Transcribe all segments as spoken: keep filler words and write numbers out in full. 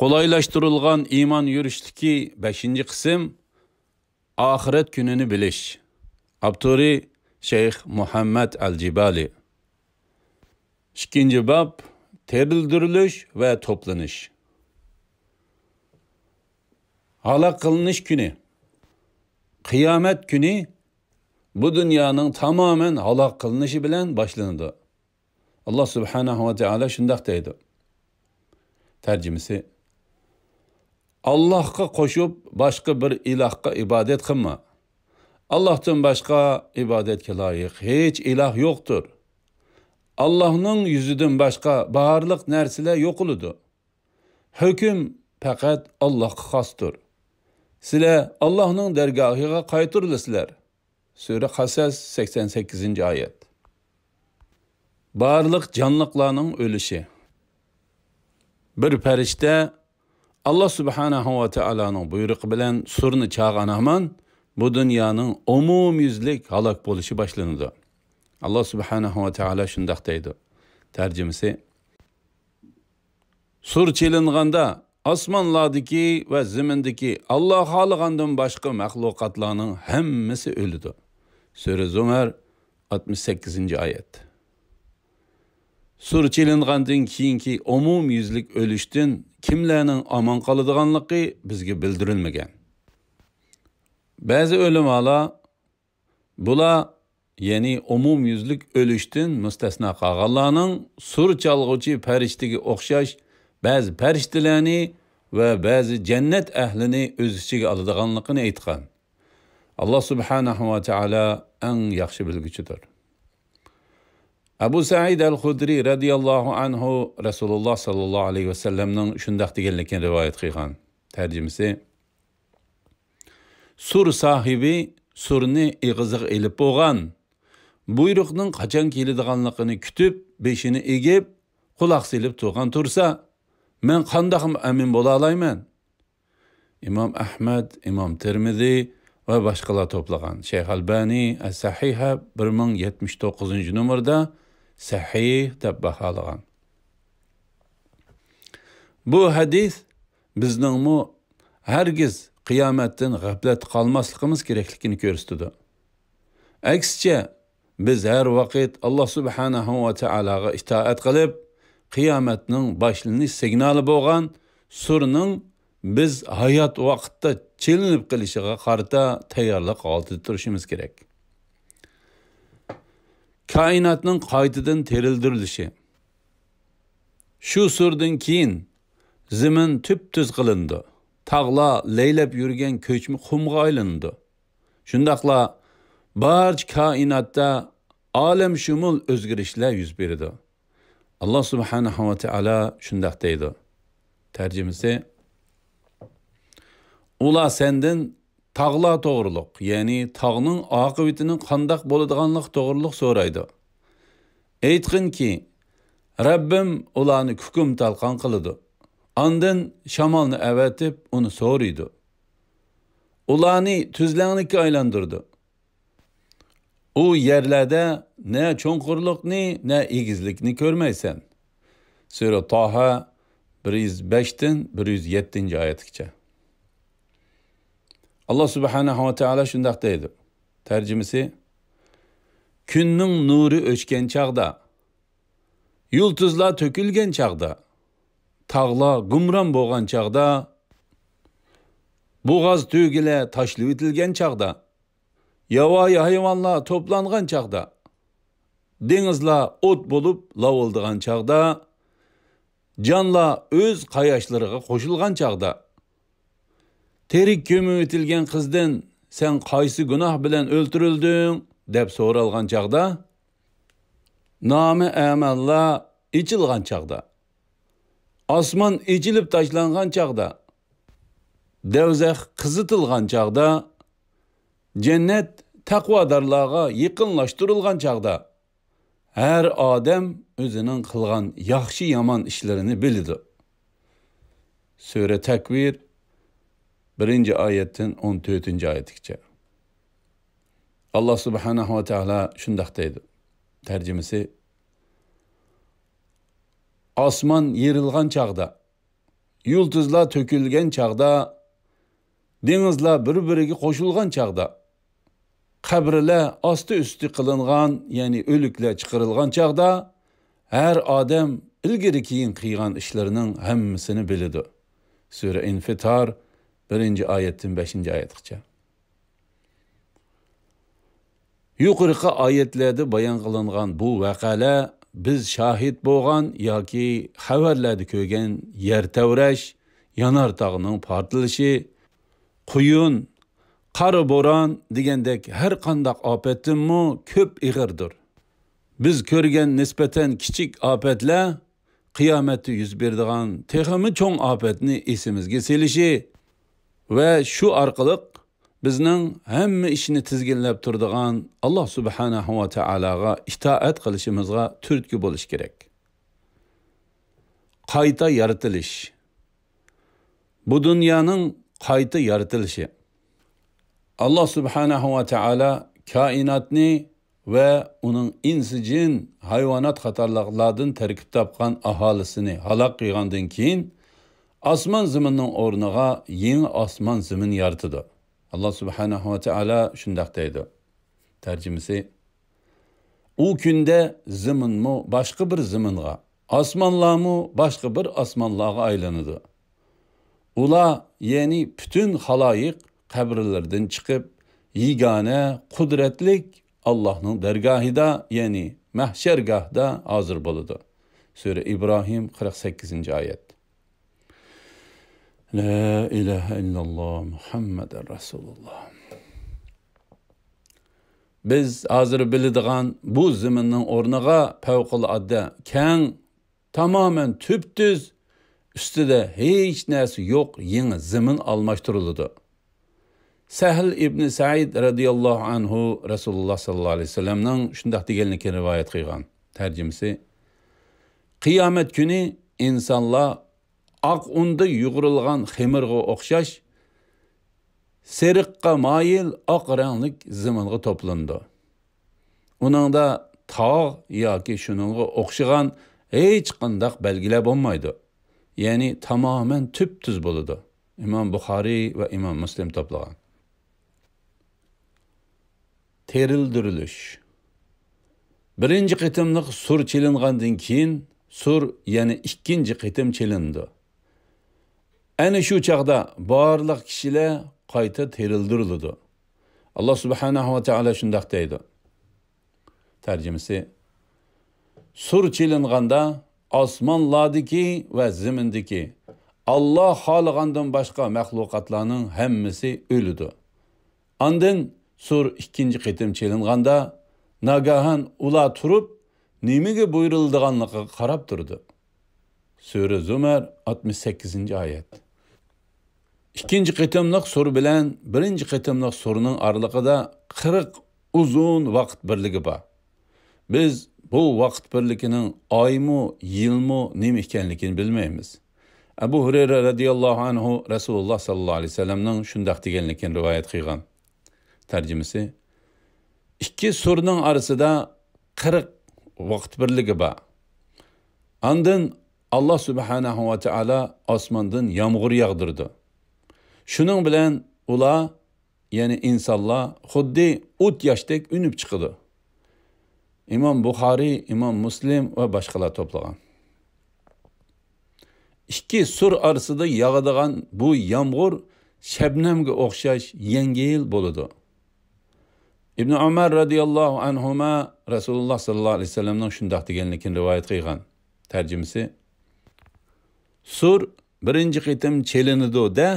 قولايلاشتۇرۇلغان ئىمان يۈرۈشلۈكى بەشىنچى قىسىم، ئاخىرەت كۈنىنى بىلىش. ئاپتورى شەيخ مۇھەممەد ئەل جىبالى. ئىككىنچى باب، تىرىلدۈرۈلۈش ۋە توپلىنىش. ھالاك قىلىنىش كۈنى. قىيامەت كۈنى بۇ دۇنيانىڭ تامامەن ھالاك قىلىنىشى بىلەن باشلىنىدۇ. ئاللا سۇبھانەھۇ ۋە تائالا شۇنداق دەيدۇ. تەرجىمىسى: ئاللاھقا قوشۇپ باشقا بىر ئىلاھقا ئىبادەت قىلما. ئاللاھتىن باشقا ئىبادەتكە لايىق ھېچ ئىلاھ يوقتۇر. ئاللاھنىڭ يۈزىدىن باشقا بارلىق نەرسىلەر يوقىلىدۇ. ھۆكۈم پەقەت ئاللاھقا خاستۇر. سىلەر ئاللاھنىڭ دەرگاھىغا قايتۇرۇلىسىلەر. سۈرە قەسەس، سەكسەن سەككىزىنچى ئايەت. بارلىق جانلىقلارنىڭ ئۆلۈشى. بىر پەرىشتە ئاللا سۇبھانەھۇ ۋە تائالانىڭ بۇيرۇقى بىلەن سۇرنى چالغان ھامان بۇ دۇنيانىڭ ئومۇميۈزلۈك ھالاك بولۇشى باشلىنىدۇ. ئاللا سۇبھانەھۇ ۋە تائالا شۇنداق دەيدۇ. تەرجىمىسى: سۇر چېلىنغاندا ئاسمانلاردىكى ۋە زېمىندىكى ئاللا خالىغاندىن باشقا مەخلۇقاتلارنىڭ ھەممىسى ئۆلىدۇ. سۈرە زۇمەر، ئاتمىش سەككىزىنچى ئايەت. سۇر چېلىنغاندىن كېيىنكى ئومۇميۈزلۈك ئۆلۈشتىن كىملەرنىڭ ئامان قالىدىغانلىقى بىزگە بىلدۈرۈلمىگەن. بەزى ئۆلىمالار بۇلار، يەنى ئومۇميۈزلۈك ئۆلۈشتىن مۇستەسنا قالغانلارنىڭ سۇر چالغۇچى پەرىشتىگە ئوخشاش بەزى پەرىشتىلەرنى ۋە بەزى جەننەت ئەھلىنى ئۆز ئىچىگە ئالىدىغانلىقىنى ئېيتقان. ئاللا سۇبھانەھۇ ۋە تائالا ئەڭ ياخشى بىلگۈچىدۇر. ئەبۇ سەئىد ئەل خۇدرى رەزىياللاھۇ ئەنھۇ رەسۇلۇللا ساللاللاھۇ ئەلەيھى ۋەسەللەمنىڭ شۇنداق دېگەنلىكىنى رىۋايەت قىلغان. تەرجىمىسى: سۇر ساھىبى سۇرنى ئېغىزىغا ئېلىپ بولغان، بۇيرۇقنىڭ قاچان كېلىدىغانلىقىنى كۈتۈپ، بېشىنى ئېگىپ، قۇلاق سېلىپ تۇرغان تۇرسا، مەن قانداقمۇ ئەمىن بولالايمەن؟ ئىمام ئەھمەد، ئىمام تىرمىزى ۋە باشقىلار توپلىغان. شەيخ ئەلبانى ئەس-سەھىھە بىر مىڭ يەتمىش توققۇزىنچى نومۇردا سەھىھ دەپ باھالىغان. بۇ ھەدىس بىزنىڭمۇ ھەرگىز قىيامەتتىن غەپلەتتە قالماسلىقىمىز كېرەكلىكىنى كۆرسىتىدۇ. ئەكسىچە، بىز ھەر ۋاقىت ئاللا سۇبھانەھۇ ۋە تائالاغا ئىتائەت قىلىپ، قىيامەتنىڭ باشلىنىش سىگنالى بولغان سۇرنىڭ بىز ھايات ۋاقىتتا چېلىنىپ قېلىشىغا قارىتا تەييارلىق ھالىتىدە تۇرۇشىمىز كېرەك. كائىناتنىڭ قايتىدىن تىرىلدۈرۈلۈشى. شۇ سۇردىن كېيىن زېمىن تۈپتۈز قىلىنىدۇ. تاغلار لەيلەپ يۈرگەن كۆچمە قۇمغا ئايلىنىدۇ. شۇنداقلا بارچە كائىناتتا ئالەمشۇمۇل ئۆزگىرىشلەر يۈز بېرىدۇ. ئاللا سۇبھانەھۇ ۋە تائالا شۇنداق دەيدۇ. تەرجىمىسى: ئۇلار سەندىن تاغلار توغرۇلۇق، يەنى تاغنىڭ ئاقىۋىتىنىڭ قانداق بولىدىغانلىقى توغرۇلۇق سورايدۇ. ئېيتقىنكى، رەببىم ئۇلارنى كۇكۇم تالقان قىلىدۇ. ئاندىن شامالنى ئەۋەتىپ، ئۇنى سورۇيدۇ. ئۇلارنى تۈزلەڭلىككە ئايلاندۇرىدۇ. ئۇ يەرلەردە نە چوڭقۇرلۇقنى، نە ئېگىزلىكنى كۆرمەيسەن. سۈرە تاھا بىر يۈز بەشتىن بىر يۈز يەتتىنچى ئايەتكىچە. ئاللا سۇبھانەھۇ ۋە تائالا شۇنداق دەيدۇ. تەرجىمىسى: كۈننىڭ نۇرى ئۆچكەن چاغدا، يۇلتۇزلار تۆكۈلگەن چاغدا، تاغلار گۇمران بولغان چاغدا، بوغاز تۆگىلەر تاشلىۋېتىلگەن چاغدا، ياۋايى ھايۋانلار توپلانغان چاغدا، دېڭىزلار ئوت بولۇپ لاۋۇلدىغان چاغدا، جانلار ئۆز قاياشلىرىغا قوشۇلغان چاغدا، تىرىك كۆمۈۋېتىلگەن قىزدىن «سەن قايسى گۇناھ بىلەن ئۆلتۈرۈلدۈڭ؟» دەپ سورالغان چاغدا، نامە ئەمەللار ئېچىلغان چاغدا، ئاسمان ئېچىلىپ تاشلانغان چاغدا، دەۋزەخ قىزىتىلغان چاغدا، جەننەت تەقۋادارلارغا يېقىنلاشتۇرۇلغان چاغدا، ھەر ئادەم ئۆزىنىڭ قىلغان ياخشى-يامان ئىشلىرىنى بىلىدۇ. سۈرە تەكۋىر، بىرىنچى ئايەتتىن ئون تۆتىنچى ئايەتكىچە. ئاللا سۇبھانەھۇ ۋە تائالا شۇنداق دەيدۇ. تەرجىمىسى: ئاسمان يېرىلغان چاغدا، يۇلتۇزلار تۆكۈلگەن چاغدا، دېڭىزلار بىر-بىرىگە قوشۇلغان چاغدا، قەبرىلەر ئاستى-ئۈستى قىلىنغان، يەنى ئۆلۈكلەر چىقىرىلغان چاغدا، ھەر ئادەم ئىلگىرى-كېيىن قىلغان ئىشلىرىنىڭ ھەممىسىنى بىلىدۇ. سۈرە ئىنفىتار، بىرىنچى ئايەتتىن بەشىنچى ئايەتكىچە. يۇقىرىقى ئايەتلەردە بايان قىلىنغان بۇ ۋەقەلەر بىز شاھىت بولغان ياكى خەۋەرلەردە كۆرگەن يەر تەۋرەش، يانار تاغنىڭ پارتلىشى، قۇيۇن، قارا بوران دېگەندەك ھەر قانداق ئاپەتتىنمۇ كۆپ ئېغىردۇر. بىز كۆرگەن نىسبەتەن كىچىك ئاپەتلەر قىيامەتتە يۈز بېرىدىغان تېخىمۇ چوڭ ئاپەتنى ئېسىمىزگە سېلىشى ۋە شۇ ئارقىلىق بىزنىڭ ھەممە ئىشنى تىزگىنلەپ تۇرىدىغان ئاللا سۇبھانەھۇ ۋە تائالاغا ئىتائەت قىلىشىمىزغا تۈرتكە بولۇش كېرەك. قايتا يارىتىلىش. بۇ دۇنيانىڭ قايتا يارىتىلىشى. ئاللا سۇبھانەھۇ ۋە تائالا كائىناتنى ۋە ئۇنىڭ ئىنسى، جىن، ھايۋانات قاتارلىقلاردىن تەركىب تاپقان ئاھالىسىنى ھالاك قىلغاندىن كېيىن، ئاسمان زېمىننىڭ ئورنىغا يېڭى ئاسمان زېمىن يارىتىدۇ. ئاللا سۇبھانەھۇ ۋە تائالا شۇنداق دەيدۇ. تەرجىمىسى: ئۇ كۈندە زېمىنمۇ باشقا بىر زېمىنغا، ئاسمانلارمۇ باشقا بىر ئاسمانلارغا ئايلىنىدۇ. ئۇلار، يەنى پۈتۈن خالايىق قەبرىلىرىدىن چىقىپ، يېگانە قۇدرەتلىك ئاللاھنىڭ دەرگاھىدا، يەنى مەھشەرگاھدا ھازىر بولىدۇ. سۈرە ئىبراھىم، قىرىق سەككىزىنچى ئايەت. لا ئىلاھە ئىللاللا مۇھەممەدۇر رەسۇلۇللا. بىز ھازىر بىلىدىغان بۇ زېمىننىڭ ئورنىغا پەۋقۇلئاددە كەڭ، تامامەن تۈپتۈز، ئۈستىدە ھېچ نەرسە يوق يېڭى زېمىن ئالماشتۇرۇلىدۇ. سەھل ئىبنى سەئىد رەزىياللاھۇ ئەنھۇ رەسۇلۇللا ساللاللاھۇ ئەلەيھى ۋەسەللەمنىڭ شۇنداق دېگەنلىكىنى رىۋايەت قىلغان. تەرجىمىسى: قىيامەت كۈنى ئىنسانلار ئاق ئۇندا يۇغۇرۇلغان خېمىرغا ئوخشاش سېرىققا مايىل ئاق رەڭلىك زېمىنغا توپلىنىدۇ. ئۇنىڭدا تاغ ياكى شۇنىڭغا ئوخشىغان ھېچقانداق بەلگىلەر بولمايدۇ. يەنى تامامەن تۈپتۈز بولىدۇ. ئىمام بۇخارىي ۋە ئىمام مۇسلىم توپلىغان. تىرىلدۈرۈلۈش. بىرىنچى قېتىملىق سۇر چېلىنغاندىن كېيىن، سۇر يەنە ئىككىنچى قېتىم چېلىنىدۇ. ئەنە شۇ چاغدا بارلىق كىشىلەر قايتا تىرىلدۈرۈلىدۇ. ئاللا سۇبھانەھۇ ۋە تائالا شۇنداق دەيدۇ. تەرجىمىسى: سۇر چېلىنغاندا ئاسمانلاردىكى ۋە زېمىندىكى ئاللا خالىغاندىن باشقا مەخلۇقاتلارنىڭ ھەممىسى ئۆلىدۇ. ئاندىن سۇر ئىككىنچى قېتىم چېلىنغاندا، ناگاھان ئۇلار تۇرۇپ، نېمىگە بۇيرۇلىدىغانلىقىغا قاراپ تۇرىدۇ. سۈرە زۇمەر، ئاتمىش سەككىزىنچى ئايەت. ئىككىنچى قېتىملىق سۇر بىلەن بىرىنچى قېتىملىق سۇرنىڭ ئارىلىقىدا قىرىق ئۇزۇن ۋاقىت بىرلىكى بار. بىز بۇ ۋاقىت بىرلىكىنىڭ ئايمۇ، يىلمۇ، نېمە ئىكەنلىكىنى بىلمەيمىز. ئەبۇ ھۇرەيرە رەزىياللاھۇ ئەنھۇ رەسۇلۇللا ساللاللاھۇ ئەلەيھى ۋەسەللەمنىڭ شۇنداق دېگەنلىكىنى رىۋايەت قىلغان. تەرجىمىسى: ئىككى سۇرنىڭ ئارىسىدا قىرىق ۋاقىت بىرلىكى بار. ئاندىن ئاللا سۇبھانەھۇ ۋە تائالا ئاسماندىن يامغۇر ياغدۇرىدۇ. شۇنىڭ بىلەن ئۇلار، يەنى ئىنسانلار، خۇددى ئوت ياشتەك ئۈنۈپ چىقىدۇ. ئىمام بۇخارىي، ئىمام مۇسلىم ۋە باشقىلار توپلىغان. ئىككى سۇر ئارىسىدا ياغىدىغان بۇ يامغۇر شەبنەمگە ئوخشاش يەڭگىل بولىدۇ. ئىبن ئۆمەر رەزىياللاھۇ ئەنھۇما رەسۇلۇللا ساللاللاھۇ ئەلەيھى ۋەسەللەمنىڭ شۇنداق دېگەنلىكىنى رىۋايەت قىلغان. تەرجىمىسى: سۇر بىرىنچى قېتىم چېلىنىدۇ-دە،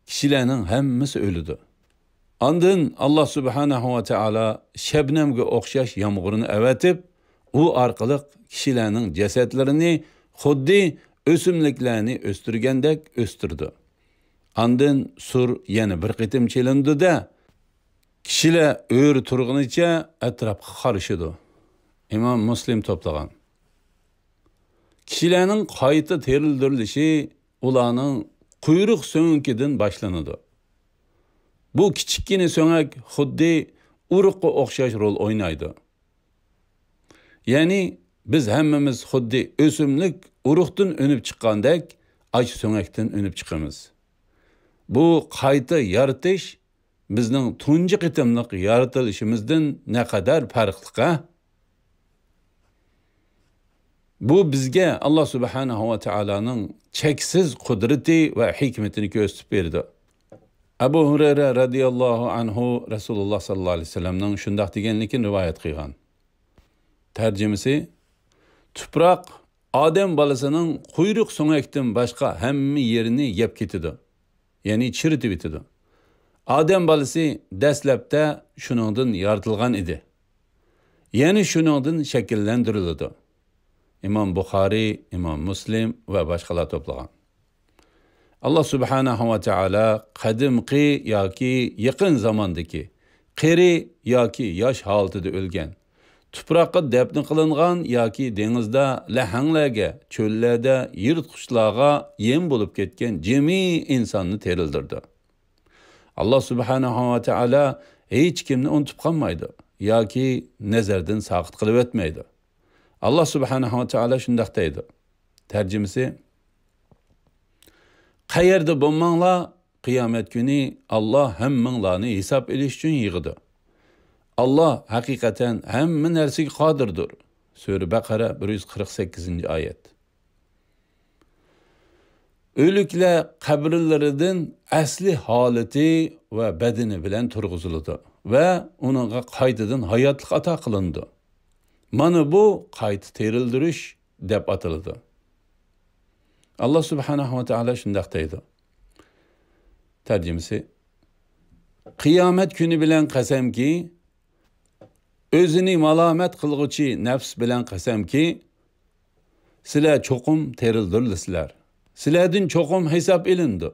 كىشىلەرنىڭ ھەممىسى ئۆلىدۇ. ئاندىن ئاللا سۇبھانەھۇ ۋە تائالا شەبنەمگە ئوخشاش يامغۇرنى ئەۋەتىپ، ئۇ ئارقىلىق كىشىلەرنىڭ جەسەتلىرىنى خۇددى ئۆسۈملۈكلەرنى ئۆستۈرگەندەك ئۆستۈرىدۇ. ئاندىن سۇر يەنە بىر قېتىم چېلىنىدۇ-دە، كىشىلەر ئۆرە تۇرغىنىچە ئەتراپقا قارىشىدۇ. ئىمام مۇسلىم توپلىغان. كىشىلەرنىڭ قايتا تىرىلدۈرۈلۈشى ئۇلارنىڭ قۇيرۇق سۆڭىكىدىن باشلىنىدۇ. بۇ كىچىككىنە سۆڭەك خۇددى ئۇرۇققا ئوخشاش رول ئوينايدۇ. يەنى بىز ھەممىمىز خۇددى ئۆسۈملۈك ئۇرۇقتىن ئۈنۈپ چىققاندەك، ئاشۇ سۆڭەكتىن ئۈنۈپ چىقىمىز. بۇ قايتا يارىتىش بىزنىڭ تۇنجى قېتىملىق يارىتىلىشىمىزدىن نەقەدەر پەرقلىق، ھە؟ بۇ بىزگە ئاللا سۇبھانەھۇ ۋە تائالانىڭ چەكسىز قۇدرىتى ۋە ھېكمىتىنى كۆرسىتىپ بېرىدۇ. ئەبۇ ھۇرەيرە رەزىياللاھۇ ئەنھۇ رەسۇلۇللا ساللاللاھۇ ئەلەيھى ۋەسەللەمنىڭ شۇنداق دېگەنلىكىنى رىۋايەت قىلغان. تەرجىمىسى، تۇپراق ئادەم بالىسىنىڭ قۇيرۇق سۆڭەكتىن باشقا ھەممە يېرىنى يەپ كېتىدۇ، يەنى چىرىتىۋېتىدۇ. ئادەم بالىسى دەسلەپتە شۇنىڭدىن يارىتىلغان ئىدى. يەنە شۇنىڭدىن شەكىللەندۈرۈلىدۇ. ئىمام بۇخارىي، ئىمام مۇسلىم ۋە باشقىلار توپلىغان. ئاللا سۇبھانەھۇ ۋە تائالا قەدىمقى ياكى يېقىن زاماندىكى، قېرى ياكى ياش ھالىتىدە ئۆلگەن، تۇپراققا دەپنە قىلىنغان ياكى دېڭىزدا، لەھەڭلەرگە، چۆللەردە، يىرتقۇچلارغا يەم بولۇپ كەتكەن جىمى ئىنساننى تىرىلدۈردى. ئاللا سۇبھانەھۇ ۋە تائالا ھېچكىمنى ئۇنتۇپ قالمايدۇ ياكى نەزەردىن ساقىت قىلىۋەتمەيدۇ. ئاللا سۇبھانەھۇ ۋە تائالا شۇنداق دەيدۇ. تەرجىمىسى، قەيەردە بولماڭلار، قىيامەت كۈنى ئاللا ھەممىڭلارنى ھېساب ئېلىش ئۈچۈن يىغىدۇ. ئاللا ھەقىقەتەن ھەممە نەرسىگە قادىردۇر. سۈرە بەقەرە، بىر يۈز قىرىق سەككىزىنچى ئايەت. ئۆلۈكلەر قەبرىلىرىدىن ئەسلى ھالىتى ۋە بەدىنى بىلەن تۇرغۇزۇلىدۇ ۋە ئۇنىڭغا قايتىدىن ھاياتلىق ئاتا قىلىنىدۇ. مانا بۇ قايتا تىرىلدۈرۈش دەپ ئاتىلىدۇ. ئاللا سۇبھانەھۇ ۋە تائالا شۇنداق دەيدۇ. تەرجىمىسى، قىيامەت كۈنى بىلەن قەسەمكى، ئۆزىنى مالامەت قىلغۇچى نەپس بىلەن قەسەمكى، سىلەر چوقۇم تىرىلدۈرۈلىسىلەر. سىلەردىن چوقۇم ھېساب ئېلىنىدۇ.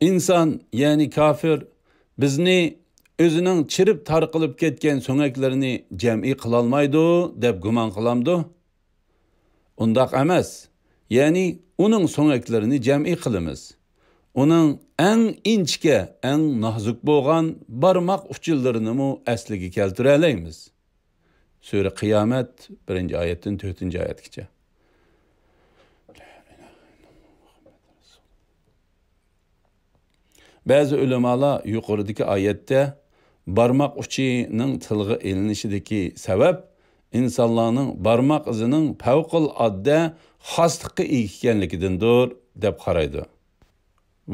ئىنسان، يەنى كافىر، بىزنى ئۆزىنىڭ چىرىپ تارقىلىپ كەتكەن سۆڭەكلىرىنى جەمئىي قىلالمايدۇ دەپ گۇمان قىلامدۇ؟ ئۇنداق ئەمەس. يەنى ئۇنىڭ سۆڭەكلىرىنى جەمئىي قىلىمىز. ئۇنىڭ ئەڭ ئىنچىكە، ئەڭ نازۇك بولغان بارماق ئۇچىلىرىنىمۇ ئەسلىگە كەلتۈرەلەيمىز. سۈرە قىيامەت، بىرىنچى ئايەتتىن تۆتىنچى ئايەتكىچە. بەزى ئۆلىمالار يۇقىرىدىكى ئايەتتە بارماق ئۇچىنىڭ تىلغا ئېلىنىشىدىكى سەۋەب ئىنسانلارنىڭ بارماق ئىزىنىڭ پەۋقۇلئاددە خاسلىققا ئىگە ئىكەنلىكىدىندۇر، دەپ قارايدۇ.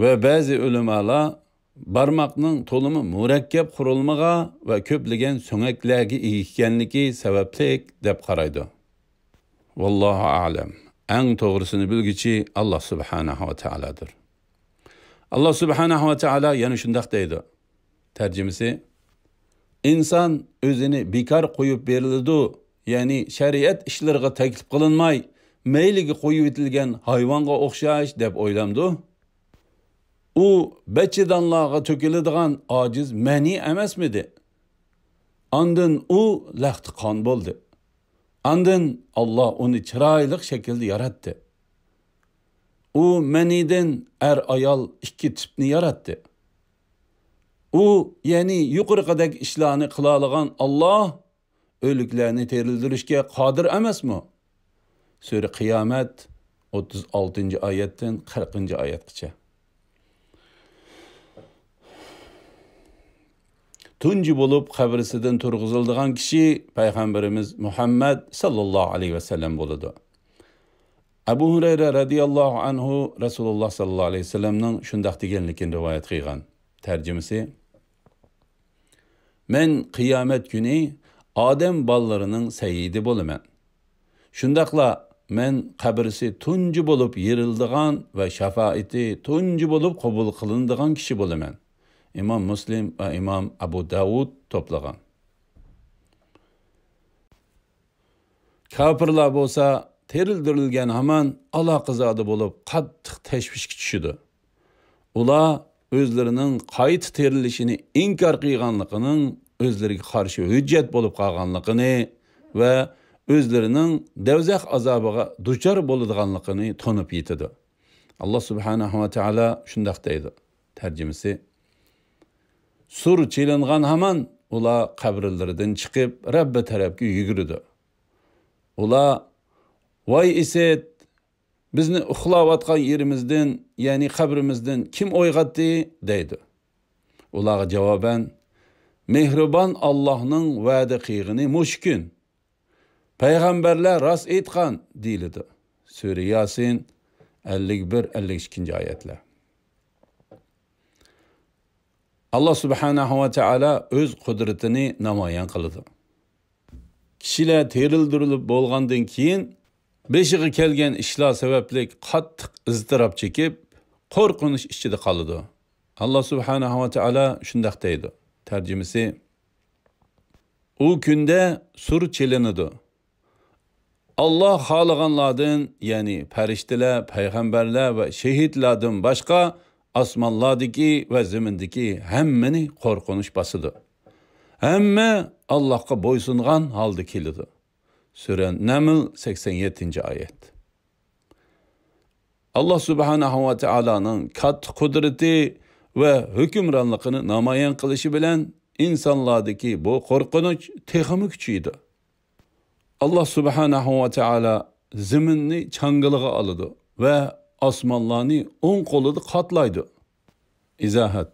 ۋە بەزى ئۆلىمالار بارماقنىڭ تولىمۇ مۇرەككەپ قۇرۇلمىغا ۋە كۆپلىگەن سۆڭەكلەرگە ئىگە ئىكەنلىكى سەۋەبلىك، دەپ قارايدۇ. ۋاللاھۇ ئەلەم. ئەڭ توغرىسىنى بىلگۈچى ئاللا سۇبھانەھۇ ۋە تائالادۇر. ئاللا سۇبھانەھۇ ۋە تائالا يەنە شۇنداق دەيدۇ. تەرجىمىسى، ئىنسان ئۆزىنى بىكار قويۇپ بېرىلىدۇ، يەنى شەرىئەت ئىشلىرىغا تەكلىپ قىلىنماي، مەيلىگە قويۇۋېتىلگەن ھايۋانغا ئوخشاش دەپ ئويلامدۇ؟ ئۇ بەتچىدانلارغا تۆكۈلىدىغان ئاجىز مەنى ئەمەسمىدى؟ ئاندىن ئۇ لەختە قان بولدى. ئاندىن ئاللا ئۇنى چىرايلىق شەكىلدە ياراتتى. ئۇ مەنىدىن ئەر-ئايال ئىككى تىپنى ياراتتى. ئۇ، يەنى يۇقىرىقىدەك ئىشلارنى قىلالىغان ئاللا ئۆلۈكلەرنى تىرىلدۈرۈشكە قادىر ئەمەسمۇ؟ سۈرە قىيامەت، ئوتتۇز ئالتىنچى ئايەتتىن قىرىقىنچى ئايەتكىچە. تۇنجى بولۇپ قەبرىسىدىن تۇرغۇزۇلىدىغان كىشى پەيغەمبىرىمىز مۇھەممەد ساللاللاھۇ ئەلەيھى ۋەسەللەم بولىدۇ. ئەبۇ ھۇرەيرە رەزىياللاھۇ ئەنھۇ رەسۇلۇللا ساللاللاھۇ ئەلەيھى ۋەسەللەمنىڭ شۇنداق دېگەنلىكىنى رىۋايەت قىلغان. تەرجىمىسى، مەن قىيامەت كۈنى ئادەم بالىلىرىنىڭ سەييىدى بولىمەن. شۇنداقلا مەن قەبرىسى تۇنجى بولۇپ يېرىلىدىغان ۋە شاپائىتى تۇنجى بولۇپ قوبۇل قىلىنىدىغان كىشى بولىمەن. ئىمام مۇسلىم ۋە ئىمام ئەبۇ داۋۇد توپلىغان. كاپىرلار بولسا تىرىلدۈرۈلگەن ھامان ئالاقىزادە بولۇپ قاتتىق تەشۋىشكە چۈشىدۇ. ئۇلار ئۆزلىرىنىڭ قايتا تىرىلىشىنى ئىنكار قىلغانلىقىنىڭ ئۆزلىرىگە قارشى ھۆججەت بولۇپ قالغانلىقىنى ۋە ئۆزلىرىنىڭ دەۋزەخ ئازابىغا دۇچار بولىدىغانلىقىنى تونۇپ يېتىدۇ. ئاللا سۇبھانەھۇ ۋە تائالا شۇنداق دەيدۇ. تەرجىمىسى، سۇر چېلىنغان ھامان ئۇلار قەبرىلىرىدىن چىقىپ، رەببى تەرەپكە يۈگۈرىدۇ. ئۇلار، ۋاي ئىسىت! بىزنى ئۇخلاۋاتقان يېرىمىزدىن، يەنى قەبرىمىزدىن كىم ئويغاتتى؟ دەيدۇ. ئۇلارغا جاۋابەن، مېھرىبان ئاللاھنىڭ ۋەدە قىلغىنى مۇشۇ كۈن. پەيغەمبەرلەر راست ئېيتقان، دېيىلىدۇ. سۈرە ياسىن، ئەللىك بىر، ئەللىك ئىككىنچى ئايەتلەر. ئاللا سۇبھانەھۇ ۋە تائالا ئۆز قۇدرىتىنى نامايان قىلىدۇ. كىشىلەر تىرىلدۈرۈلۈپ بولغاندىن كېيىن، بېشىغا كەلگەن ئىشلار سەۋەبلىك قاتتىق ئىزتىراپ چېكىپ، قورقۇنچ ئىچىدە قالىدۇ. ئاللا سۇبھانەھۇ ۋە تائالا شۇنداق دەيدۇ. تەرجىمىسى، ئۇ كۈندە سۇر چېلىنىدۇ. ئاللا خالىغانلاردىن، يەنى پەرىشتىلەر، پەيغەمبەرلەر ۋە شېھىتلاردىن باشقا، ئاسمانلاردىكى ۋە زېمىندىكى ھەممىنى قورقۇنچ باسىدۇ. ھەممە ئاللاھقا بويسۇنغان ھالدا كېلىدۇ. سۈرە نەمل، سەكسەن يەتتىنچى ئايەت. ئاللا سۇبھانەھۇ ۋە تائالانىڭ كاتتا قۇدرىتى ۋە ھۆكۈمرانلىقىنى نامايان قىلىشى بىلەن ئىنسانلاردىكى بۇ قورقۇنچ تېخىمۇ كۈچىيىدۇ. ئاللا سۇبھانەھۇ ۋە تائالا زېمىننى چاڭگىلىغا ئالىدۇ ۋە ئاسمانلارنى ئوڭ قولىدا قاتلايدۇ. ئىزاھات.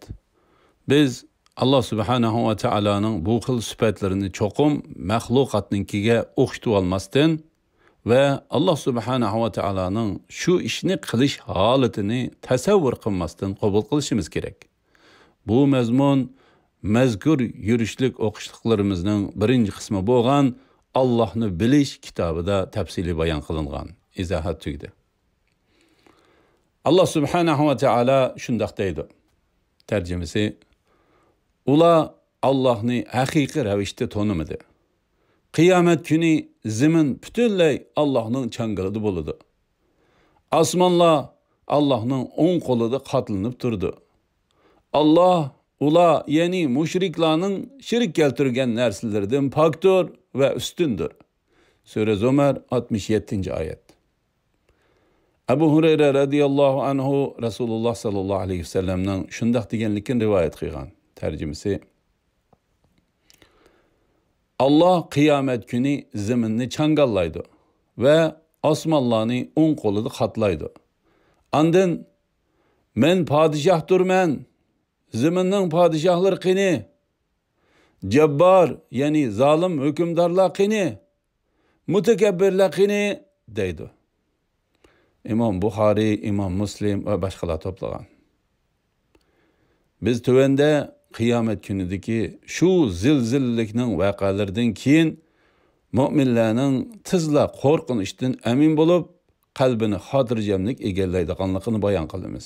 بىز ئاللا سۇبھانەھۇ ۋە تائالانىڭ بۇ خىل سۈپەتلىرىنى چوقۇم مەخلۇقاتنىڭكىگە ئوخشىتىۋالماستىن ۋە ئاللا سۇبھانەھۇ ۋە تائالانىڭ شۇ ئىشنى قىلىش ھالىتىنى تەسەۋۋۇر قىلماستىن قوبۇل قىلىشىمىز كېرەك. بۇ مەزمۇن مەزكۇر يۈرۈشلۈك ئوقۇشلۇقلىرىمىزنىڭ بىرىنچى قىسمى بولغان ئاللاھنى بىلىش كىتابىدا تەپسىلىي بايان قىلىنغان. ئىزاھات تۈگىدى. ئاللا سۇبھانەھۇ ۋە تائالا شۇنداق دەيدۇ. تەرجىمىسى، ئۇلار ئاللاھنى ھەقىقىي رەۋىشتە تونۇمىدى. قىيامەت كۈنى زېمىن پۈتۈنلەي ئاللاھنىڭ چاڭگىلىدا بولىدۇ. ئاسمانلار ئاللاھنىڭ ئوڭ قولىدا قاتلىنىپ تۇرىدۇ. ئاللاھ ئۇلار، يەنى مۇشرىكلارنىڭ شېرىك كەلتۈرگەن نەرسىلىرىدىن پاكتۇر ۋە ئۈستۈندۇر. سۈرە زۇمەر، ئاتمىش يەتتىنچى ئايەت. ئەبۇ ھۇرەيرە رەزىياللاھۇ ئەنھۇ رەسۇلۇللاھ ساللاللاھۇ ئەلەيھى ۋەسەللەمنىڭ شۇنداق دېگەنلىكىنى رىۋايەت قىلغان. تەرجىمىسى، ئاللاھ قىيامەت كۈنى زېمىننى چاڭگاللايدۇ ۋە ئاسمانلارنى ئوڭ قولىدا قاتلايدۇ. ئاندىن، مەن پادىشاھتۇرمەن، زېمىننىڭ پادىشاھلىرى قېنى؟ جاببار، يەنى زالىم ھۆكۈمدارلار قېنى؟ مۇتەكەببىرلەر قېنى؟ دەيدۇ. ئىمام بۇخارىي، ئىمام مۇسلىم ۋە باشقىلار توپلىغان. بىز تۆۋەندە قىيامەت كۈنىدىكى شۇ زىلزىلىلىكنىڭ ۋەقەلىرىدىن كېيىن مۆمىنلەرنىڭ تېزلا قورقۇنچتىن ئەمىن بولۇپ، قەلبىنى خاتىرجەملىك ئىگىلەيدىغانلىقىنى بايان قىلىمىز.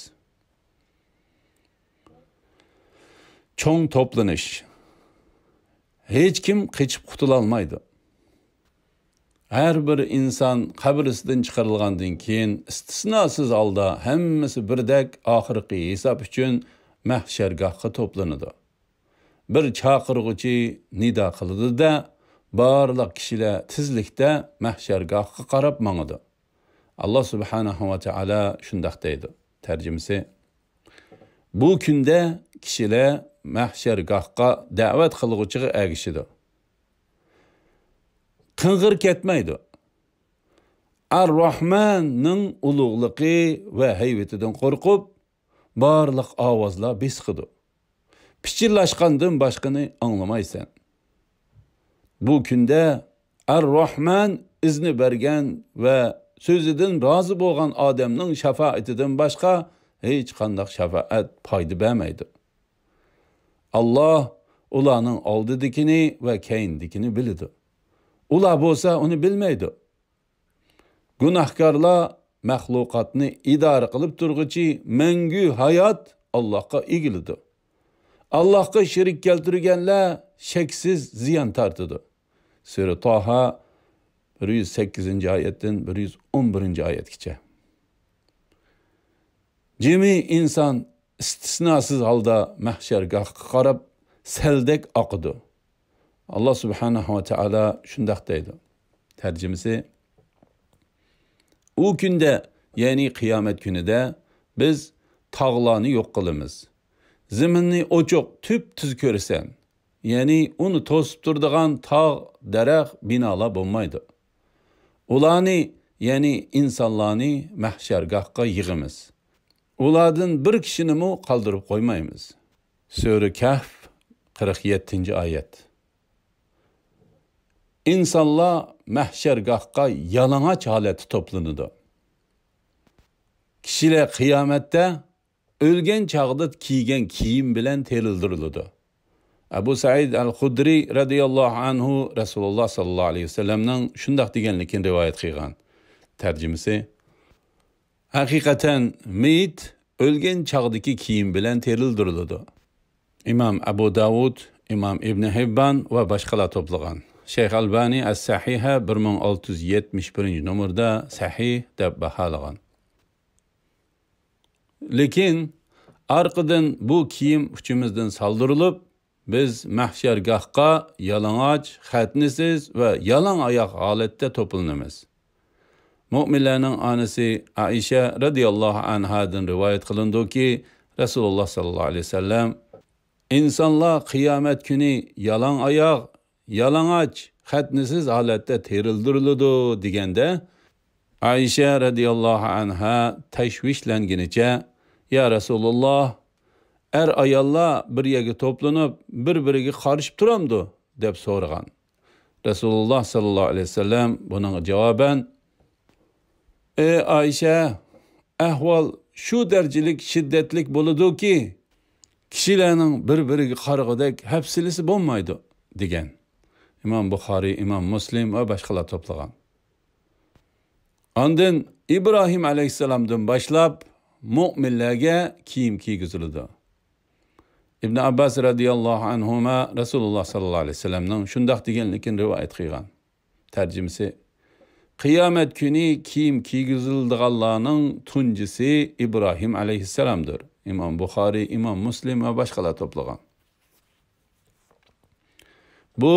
چوڭ توپلىنىش. ھېچكىم قېچىپ قۇتۇلالمايدۇ. ھەر بىر ئىنسان قەبرىسىدىن چىقىرىلغاندىن كېيىن، ئىستىسناسىز ھالدا ھەممىسى بىردەك ئاخىرقى ھېساب ئۈچۈن مەھشەرگاھقا توپلىنىدۇ. بىر چاقىرغۇچى نىدا قىلىدۇ-دە، بارلىق كىشىلەر تېزلىكتە مەھشەرگاھقا قاراپ ماڭىدۇ. ئاللا سۇبھانەھۇ ۋە تائالا شۇنداق دەيدۇ. تەرجىمىسى، بۇ كۈندە كىشىلەر مەھشەرگاھقا دەۋەت قىلغۇچىغا ئەگىشىدۇ. قىڭغىر كەتمەيدۇ. ئەر-راھماننىڭ ئۇلۇغلۇقى ۋە ھەيۋىتىدىن قورقۇپ، بارلىق ئاۋازلار بېسىقىدۇ. پىچىرلاشقاندىن باشقىنى ئاڭلىمايسەن. بۇ كۈندە ئەر-راھمان ئىزنى بەرگەن ۋە سۆزىدىن رازى بولغان ئادەمنىڭ شاپائىتىدىن باشقا ھېچقانداق شاپائەت پايدا بەرمەيدۇ. ئاللا ئۇلارنىڭ ئالدىدىكىنى ۋە كەينىدىكىنى بىلىدۇ. ئۇلار بولسا ئۇنى بىلمەيدۇ. گۇناھكارلار مەخلۇقاتنى ئىدارە قىلىپ تۇرغۇچى مەڭگۈ ھايات ئاللاھقا ئېگىلىدۇ. ئاللاھقا شېرىك كەلتۈرگەنلەر شەكسىز زىيان تارتىدۇ. سۈرە تاھا، بىر يۈز سەككىزىنچى ئايەتتىن بىر يۈز ئون بىرىنچى ئايەتكىچە. جىمى ئىنسان ئىستىسناسىز ھالدا مەھشەرگاھقا قاراپ سەلدەك ئاقىدۇ. ئاللا سۇبھانەھۇ ۋە تائالا شۇنداق دەيدۇ. تەرجىمىسى، ئۇ كۈندە، يەنى قىيامەت كۈنىدە بىز تاغلارنى يوق قىلىمىز. زېمىننى ئوچۇق، تۈپتۈز كۆرىسەن. يەنى ئۇنى توسۇپ تۇرىدىغان تاغ، دەرەخ، بىنالار بولمايدۇ. ئۇلارنى يەنى ئىنسانلارنى مەھشەرگاھقا يىغىمىز. ئۇلاردىن بىر كىشىنىمۇ قالدۇرۇپ قويمايمىز. سۈرە كەھف، قىرىق يەتتىنچى ئايەت. ئىنسانلار مەھشەرگاھقا يالىڭاچ ھالەتتە توپلىنىدۇ. كىشىلەر قىيامەتتە ئۆلگەن چاغدا كىيگەن كىيىم بىلەن تىرىلدۈرۈلىدۇ. ئەبۇ سەئىد ئەل خۇدرى رەزىياللاھۇ ئەنھۇ رەسۇلۇللاھ سەللەللاھۇ ئەلەيھى ۋەسەللەمنىڭ شۇنداق دېگەنلىكىنى رىۋايەت قىلغان. تەرجىمىسى: ھەقىقەتەن مېيىت ئۆلگەن چاغدىكى كىيىم بىلەن تىرىلدۈرۈلىدۇ. ئىمام ئەبۇ داۋۇد، ئىمام ئىبنى ھىببان ۋە باشقىلار توپلىغان. شەيخ ئەلبانى ئەس-سەھىھە بىر مىڭ ئالتە يۈز يەتمىش بىرىنچى نومۇردا سەھىھ دەپ باھالىغان. لېكىن ئارقىدىن بۇ كىيىم ئۈچىمىزدىن سالدۇرۇلۇپ، بىز مەھشەرگاھقا يالىڭاچ، خەتنىسىز ۋە يالاڭ ئاياق ھالەتتە توپلىنىمىز. مۆمىنلەرنىڭ ئانىسى ئائىشە رەزىياللاھۇ ئەنھادىن رىۋايەت قىلىنىدۇكى، رەسۇلۇللاھ سەللەللاھۇ ئەلەيھى ۋەسەللەم: «ئىنسانلار قىيامەت كۈنى يالاڭ ئاياق، يالىڭاچ، خەتنىسىز ھالەتتە تىرىلدۈرۈلىدۇ» دېگەندە، ئائىشە رەزىياللاھۇ ئەنھا تەشۋىشلەنگىنىچە: «يا رەسۇلۇللاھ، ئەر-ئاياللار بىر يەرگە توپلىنىپ، بىر-بىرىگە قارىشىپ تۇرامدۇ؟» دەپ سورىغان. رەسۇلۇللاھ سەللەللاھۇ ئەلەيھى ۋەسەللەم بۇنىڭغا جاۋابەن: «ئەي ئائىشە، ئەھۋال شۇ دەرىجىلىك شىددەتلىك بولىدۇكى، كىشىلەرنىڭ بىر-بىرىگە قارىغۇدەك ھەپسىلىسى بولمايدۇ» دېگەن. ئىمام بۇخارىي، ئىمام مۇسلىم ۋە باشقىلار توپلىغان. ئاندىن ئىبراھىم ئەلەيھىسسالامدىن باشلاپ مۆمىنلەرگە كىيىم كىيگۈزۈلىدۇ. ئىبن ئابباس رەزىياللاھۇ ئەنھۇما رەسۇلۇللاھ سەللەللاھۇ ئەلەيھى ۋەسەللەمنىڭ شۇنداق دېگەنلىكىنى رىۋايەت قىلغان. تەرجىمىسى: قىيامەت كۈنى كىيىم كىيگۈزۈلىدىغانلارنىڭ تۇنجىسى ئىبراھىم ئەلەيھىسسالامدۇر. ئىمام بۇخارىي، ئىمام مۇسلىم ۋە باشقىلار توپلىغان. بۇ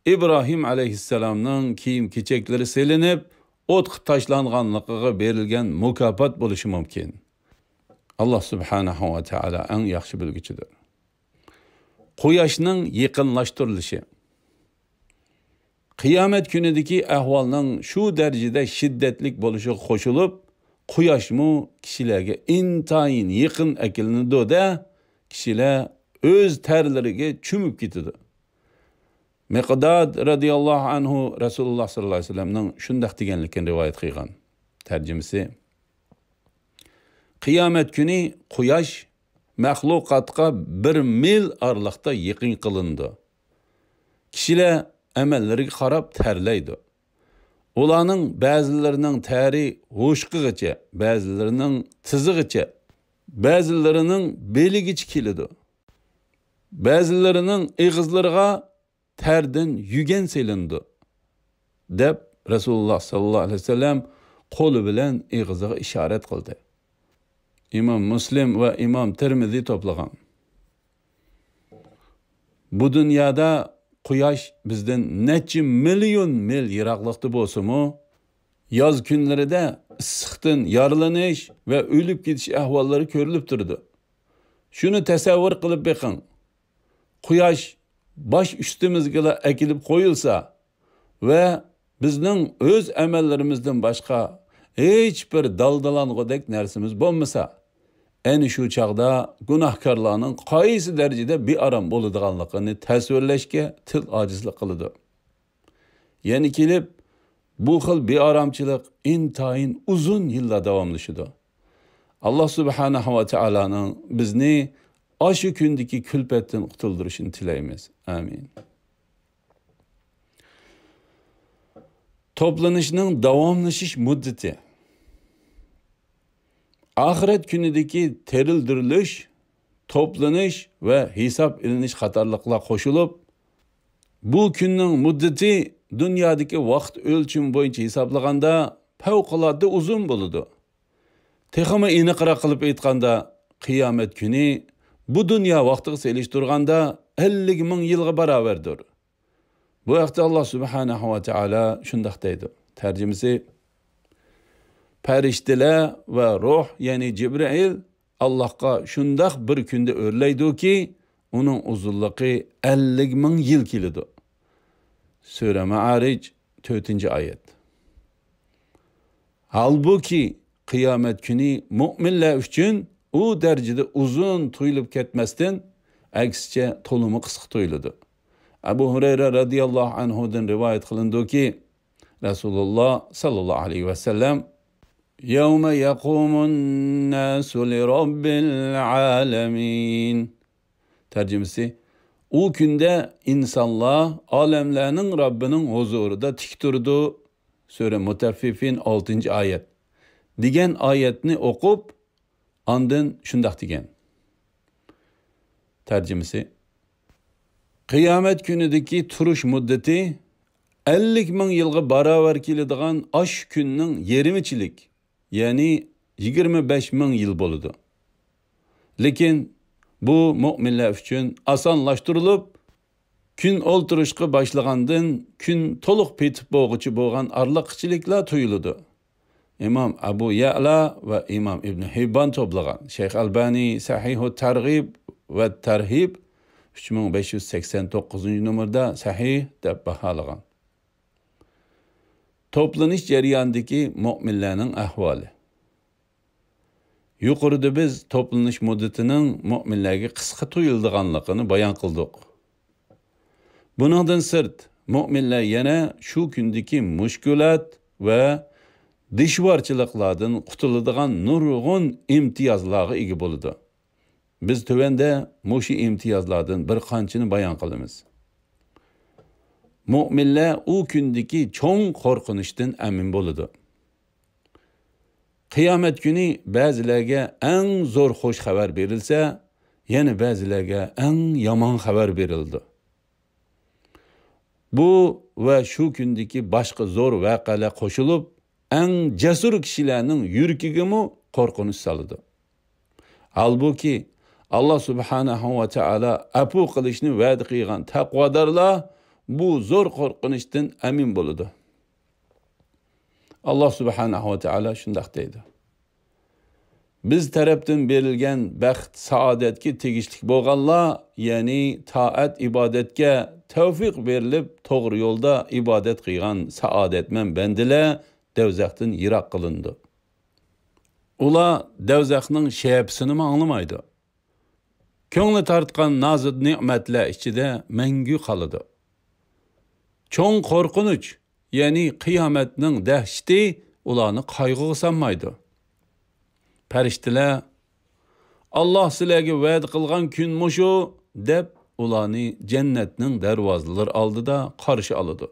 ئىبراھىم ئەلەيھىسسالامنىڭ كىيىم-كېچەكلىرى سېلىنىپ، ئوتقا تاشلانغانلىقىغا بېرىلگەن مۇكاپات بولۇشى مۇمكىن. ئاللاھ سۇبھانەھۇ ۋە تائالا ئەڭ ياخشى بىلگۈچىدۇر. قۇياشنىڭ يېقىنلاشتۇرۇلۇشى. قىيامەت كۈنىدىكى ئەھۋالنىڭ شۇ دەرىجىدە شىددەتلىك بولۇشىغا قوشۇلۇپ، قۇياشمۇ كىشىلەرگە ئىنتايىن يېقىن ئەكېلىنىدۇ-دە، كىشىلەر ئۆز تەرلىرىگە چۆمۈپ كېتىدۇ. مىقداد رەزىياللاھۇ ئەنھۇ رەسۇلۇللاھ سەللەللاھۇ ئەلەيھى ۋەسەللەمنىڭ شۇنداق دېگەنلىكىنى رىۋايەت قىلغان. تەرجىمىسى: قىيامەت كۈنى قۇياش مەخلۇقاتقا بىر مىل ئارىلىقتا يېقىن قىلىنىدۇ. كىشىلەر ئەمەللىرىگە قاراپ تەرلەيدۇ. ئۇلارنىڭ بەزىلىرىنىڭ تەرى ھوشقىغىچە، بەزىلىرىنىڭ تىزىغىچە، بەزىلىرىنىڭ بېلىگىچە كېلىدۇ. بەزىلىرىنىڭ ئېغىزلىرىغا تەردىن يۈگەن سېلىنىدۇ، دەپ رەسۇلۇللاھ سەللەللاھۇ ئەلەيھى ۋەسەللەم قولى بىلەن ئېغىزىغا ئىشارەت قىلدى. ئىمام مۇسلىم ۋە ئىمام تىرمىزى توپلىغان. بۇ دۇنيادا قۇياش بىزدىن نەچچە مىليون مىل يىراقلىقتا بولسىمۇ، ياز كۈنلىرىدە ئىسسىقتىن يارىلىنىش ۋە ئۆلۈپ كېتىش ئەھۋاللىرى كۆرۈلۈپ تۇرىدۇ. شۇنى تەسەۋۋۇر قىلىپ بېقىڭ. قۇياش باش ئۈستىمىزگىلا ئەكېلىپ قويۇلسا ۋە بىزنىڭ ئۆز ئەمەللىرىمىزدىن باشقا ھېچ بىر دالدىلانغۇدەك نەرسىمىز بولمىسا، ئەنە شۇ چاغدا گۇناھكارلارنىڭ قايسى دەرىجىدە بىئارام بولىدىغانلىقىنى تەسۋىرلەشكە تىل ئاجىزلىق قىلىدۇ. يەنە كېلىپ، بۇ خىل بىئارامچىلىق ئىنتايىن ئۇزۇن يىللار داۋاملىشىدۇ. ئاللاھ سۇبھانەھۇ ۋە تائالانىڭ بىزنى ئاشۇ كۈندىكى كۈلپەتتىن قۇتۇلدۇرۇشىنى تىلەيمىز. ئامىن. توپلىنىشنىڭ داۋاملىشىش مۇددىتى. ئاخىرەت كۈنىدىكى تىرىلدۈرۈلۈش، توپلىنىش ۋە ھېساب ئېلىنىش قاتارلىقلار قوشۇلۇپ، بۇ كۈننىڭ مۇددىتى دۇنيادىكى ۋاقىت ئۆلچىمى بويىچە ھېسابلىغاندا پەۋقۇلئاددە ئۇزۇن بولىدۇ. تېخىمۇ ئېنىقراق قىلىپ ئېيتقاندا، قىيامەت كۈنى بۇ دۇنيا ۋاقتىغا سېلىشتۇرغاندا ئەللىك مىڭ يىلغا باراۋەردۇر. بۇ ھەقتە ئاللاھ سۇبھانەھۇ ۋە تائالا شۇنداق دەيدۇ. تەرجىمىسى: پەرىشتىلەر ۋە روھ، يەنى جىبرىئىل، ئاللاھقا شۇنداق بىر كۈندە ئۆرلەيدۇكى، ئۇنىڭ ئۇزۇنلۇقى ئەللىك مىڭ يىل كېلىدۇ. سۈرە مائارىج، تۆتىنچى ئايەت. ھالبۇكى، قىيامەت كۈنى مۆمىنلەر ئۈچۈن ئۇ دەرىجىدە ئۇزۇن تۇيۇلۇپ كەتمەستىن، ئەكسىچە، تولىمۇ قىسقا تۇيۇلىدۇ. ئەبۇ ھۇرەيرە رەزىياللاھۇ ئەنھۇدىن رىۋايەت قىلىنىدۇكى، رەسۇلۇللا ساللاللاھۇ ئەلەيھى ۋەسەللەم، يوم يقوم الناس لرب العالمين. تەرجىمىسى، ئۇ كۈندە ئىنسانلار ئالەملەرنىڭ رەببىنىڭ ھۇزۇرىدا تىك تۇرىدۇ. سۈرە مۇتەففىفىن، ئالتىنچى ئايەت، دېگەن ئايەتنى ئوقۇپ، ئاندىن شۇنداق دېگەن. تەرجىمىسى، قىيامەت كۈنىدىكى تۇرۇش مۇددىتى ئەللىك مىڭ يىلغا باراۋەر كېلىدىغان ئاشۇ كۈننىڭ يېرىمىچىلىك، يەنى يىگىرمە بەش مىڭ يىل بولىدۇ. لېكىن بۇ مۆمىنلەر ئۈچۈن ئاسانلاشتۇرۇلۇپ، كۈن ئولتۇرۇشقا باشلىغاندىن كۈن تولۇق پېتىپ بولغۇچە بولغان ئارىلىققىچىلىكلا تۇيۇلىدۇ. ئىمام ئەبۇ يەئلا ۋە ئىمام ئىبن ھىببان توپلىغان. شەيخ ئەلبانى سەھىھۇ تەرغىب ۋە تەرھىب ئۈچ مىڭ بەش يۈز سەكسەن توققۇزىنچى نومۇردا سەھىھ دەپ باھالىغان. توپلىنىش جەريانىدىكى مۆمىنلەرنىڭ ئەھۋالى. يۇقىرىدا بىز توپلىنىش مۇددىتىنىڭ مۆمىنلەرگە قىسقا تۇيۇلىدىغانلىقىنى بايان قىلدۇق. بۇنىڭدىن سىرت، مۆمىنلەر يەنە شۇ كۈندىكى مۈشكۈلات ۋە دىشۋارچىلىقلاردىن قۇتۇلىدىغان نۇرغۇن ئىمتىيازلارغا ئىگە بولىدۇ. بىز تۆۋەندە مۇشۇ ئىمتىيازلاردىن بىر قانچىنى بايان قىلىمىز. مۆمىنلەر ئۇ كۈندىكى چوڭ قورقۇنچتىن ئەمىن بولىدۇ. قىيامەت كۈنى بەزىلەرگە ئەڭ زور خۇش خەۋەر بېرىلسە، يەنە بەزىلەرگە ئەڭ يامان خەۋەر بېرىلىدۇ. بۇ ۋە شۇ كۈندىكى باشقا زور ۋەقەلەر قوشۇلۇپ، ئەڭ جەسۇر كىشىلەرنىڭ يۈرىكىگىمۇ قورقۇنچ سالىدۇ. ھالبۇكى، ئاللا سۇبھانەھۇ ۋە تائالا ئەپۇ قىلىشنى ۋەدە قىلغان تەقۋادارلار بۇ زور قورقۇنچتىن ئەمىن بولىدۇ. ئاللا سۇبھانەھۇ ۋە تائالا شۇنداق دەيدۇ: بىز تەرەپتىن بېرىلگەن بەخت، سائادەتكە تېگىشلىك بولغانلار، يەنى تائەت، ئىبادەتكە تەۋفىق بېرىلىپ، توغرا يولدا ئىبادەت قىلغان سائادەتمەن بەندىلەر دوزاختىن يىراق قىلىنىدۇ. ئۇلار دوزاخنىڭ شەپىسىنىمۇ ئاڭلىمايدۇ. كۆڭلى تارتقان نازۇ نېمەتلەر ئىچىدە مەڭگۈ قالىدۇ. چوڭ قورقۇنچ، يەنى قىيامەتنىڭ دەھشىتى ئۇلارنى قايغۇغا سالمايدۇ. پەرىشتىلەر، «ئاللا سىلەرگە ۋەدە قىلغان كۈن مۇشۇ» دەپ، ئۇلارنى جەننەتنىڭ دەرۋازىلىرى ئالدىدا قارشى ئالىدۇ.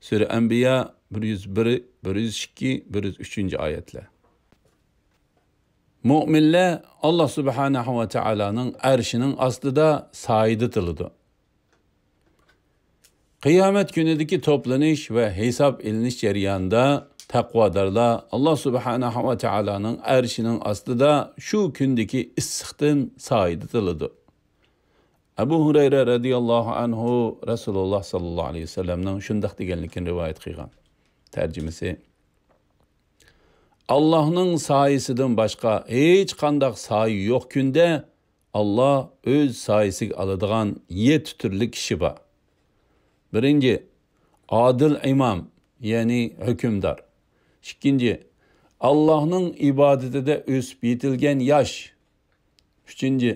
سۈرە ئەنبىيا، بىر يۈز بىر، بىر يۈز ئىككى، بىر يۈز ئۈچىنچى ئايەتلەر. مۆمىنلەر ئاللا سۇبھانەھۇ ۋە تائالانىڭ ئەرشىنىڭ ئاستىدا سايىدا تۇرىدۇ. قىيامەت كۈنىدىكى توپلىنىش ۋە ھېساب ئېلىنىش جەريانىدا تەقۋادارلار ئاللا سۇبھانەھۇ ۋە تائالانىڭ ئەرشىنىڭ ئاستىدا شۇ كۈندىكى ئىسسىقتىن سايىدا تۇرىدۇ. ئەبۇ ھۇرەيرە رەزىياللاھۇ ئەنھۇ رەسۇلۇللا ساللاللاھۇ ئەلەيھى ۋەسەللەمنىڭ شۇنداق دېگەنلىكىنى رىۋايەت قىلغان. تەرجىمىسى: ئاللاھنىڭ سايىسىدىن باشقا ھېچقانداق سايە يوق كۈندە، ئاللا ئۆز سايىسىگە ئالىدىغان يەتتە تۈرلۈك كىشى بار. بىرىنچى، ئادىل ئىمام، يەنى ھۆكۈمدار. ئىككىنچى، ئاللاھنىڭ ئىبادىتىدە ئۆسۈپ يېتىلگەن ياش. ئۈچىنچى،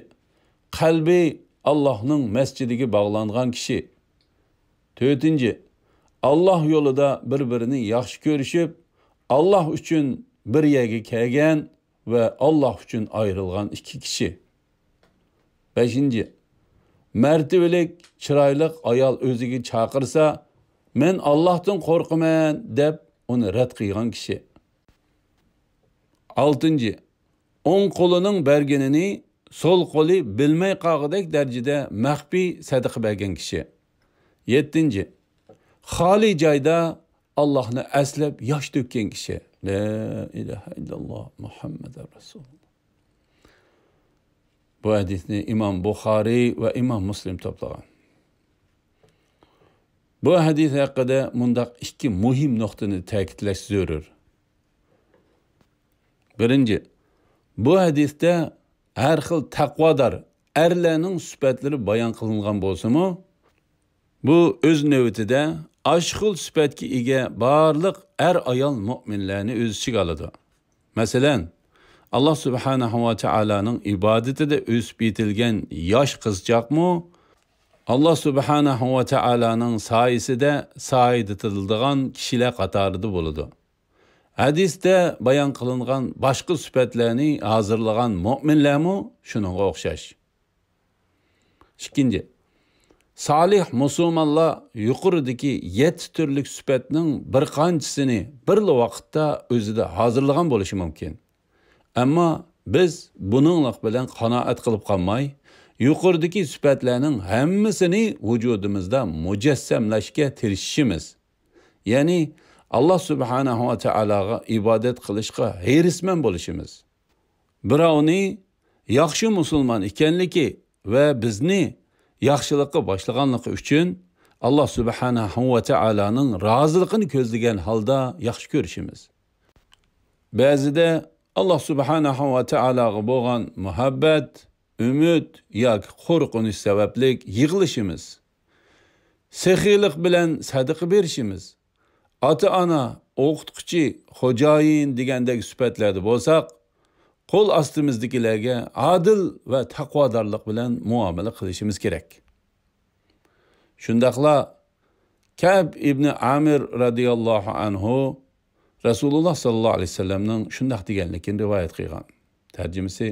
قەلبى ئاللاھنىڭ مەسچىدىگە باغلانغان كىشى. تۆتىنچى، ئاللاھ يولىدا بىر-بىرىنى ياخشى كۆرۈشۈپ، ئاللاھ ئۈچۈن بىر يەرگە كەلگەن ۋە ئاللاھ ئۈچۈن ئايرىلغان ئىككى كىشى. بەشىنچى، مەرتىۋىلىك، چىرايلىق ئايال ئۆزىگە چاقىرسا، «مەن ئاللاھتىن قورقىمەن» دەپ، ئۇنى رەت قىلغان كىشى. ئالتىنچى، ئوڭ قولىنىڭ بەرگىنىنى سول قولى بىلمەي قالغۇدەك دەرىجىدە مەخپىي سەدىقە بەرگەن كىشى. يەتتىنچى، خالىي جايدا ئاللاھنى ئەسلەپ ياش تۆككەن كىشى. لا ئىلاھە ئىللاللا مۇھەممەدۇر رەسۇلۇللا. بۇ ھەدىسنى ئىمام بۇخارىي ۋە ئىمام مۇسلىم توپلىغان. بۇ ھەدىس ھەققىدە مۇنداق ئىككى مۇھىم نۇقتىنى تەكىتلەش زۆرۈر. بىرىنچى، بۇ ھەدىستە ھەر خىل تەقۋادار ئەرلەرنىڭ سۈپەتلىرى بايان قىلىنغان بولسىمۇ، بۇ ئۆز نۆۋىتىدە ئاشۇ خىل سۈپەتكە ئىگە بارلىق ئەر-ئايال مۆمىنلەرنى ئۆز ئىچىگە ئالىدۇ. مەسىلەن، ئاللا سۇبھانەھۇ ۋە تائالانىڭ ئىبادىتىدە ئۆسۈپ يېتىلگەن ياش قىزچاقمۇ ئاللا سۇبھانەھۇ ۋە تائالانىڭ سايىسىدە سايىدىتىلىدىغان كىشىلەر قاتارىدا بولىدۇ. ھەدىستە بايان قىلىنغان باشقا سۈپەتلەرنى ھازىرلىغان مۆمىنلەرمۇ شۇنىڭغا ئوخشاش. ئىككىنچى، سالىھ مۇسۇلمانلار يۇقىرىدىكى يەتتە تۈرلۈك سۈپەتنىڭ بىر قانچىسىنى بىرلا ۋاقىتتا ئۆزىدە ھازىرلىغان بولۇشى مۇمكىن. ئەمما بىز بۇنىڭلىق بىلەن قانائەت قىلىپ قالماي، يۇقىرىدىكى سۈپەتلەرنىڭ ھەممىسىنى ۋۇجۇدىمىزدا مۇجەسسەملەشكە تىرىشىشىمىز، يەنى ئاللا سۇبھانەھۇ ۋە تائالاغا ئىبادەت قىلىشقا ھېرىسمەن بولۇشىمىز. بىراۋنى ياخشى مۇسۇلمان ئىكەنلىكى ۋە بىزنى ياخشىلىققا باشلىغانلىقى ئۈچۈن ئاللا سۇبھانەھۇ ۋە تائالانىڭ رازىلىقىنى كۆزلىگەن ھالدا ياخشى كۆرۈشىمىز. بەزىدە ئاللا سۇبھانەھۇ ۋە تائالاغا بولغان مۇھەببەت، ئۈمىد ياكى قورقۇنچ سەۋەبلىك يىغلىشىمىز. سېخىيلىق بىلەن سەدىقە بېرىشىمىز. ئاتا-ئانا، ئوقۇتقۇچى، خوجايىن دېگەندەك سۈپەتلەردە بولساق، قول ئاستىمىزدىكىلەرگە ئادىل ۋە تەقۋادارلىق بىلەن مۇئامىلە قىلىشىمىز كېرەك. شۇنداقلا كەئب ئىبنى ئامىر رەزىياللاھۇ ئەنھۇ رەسۇلۇللا ساللاللاھۇ ئەلەيھى ۋەسەللەمنىڭ شۇنداق دېگەنلىكىنى رىۋايەت قىلغان. تەرجىمىسى،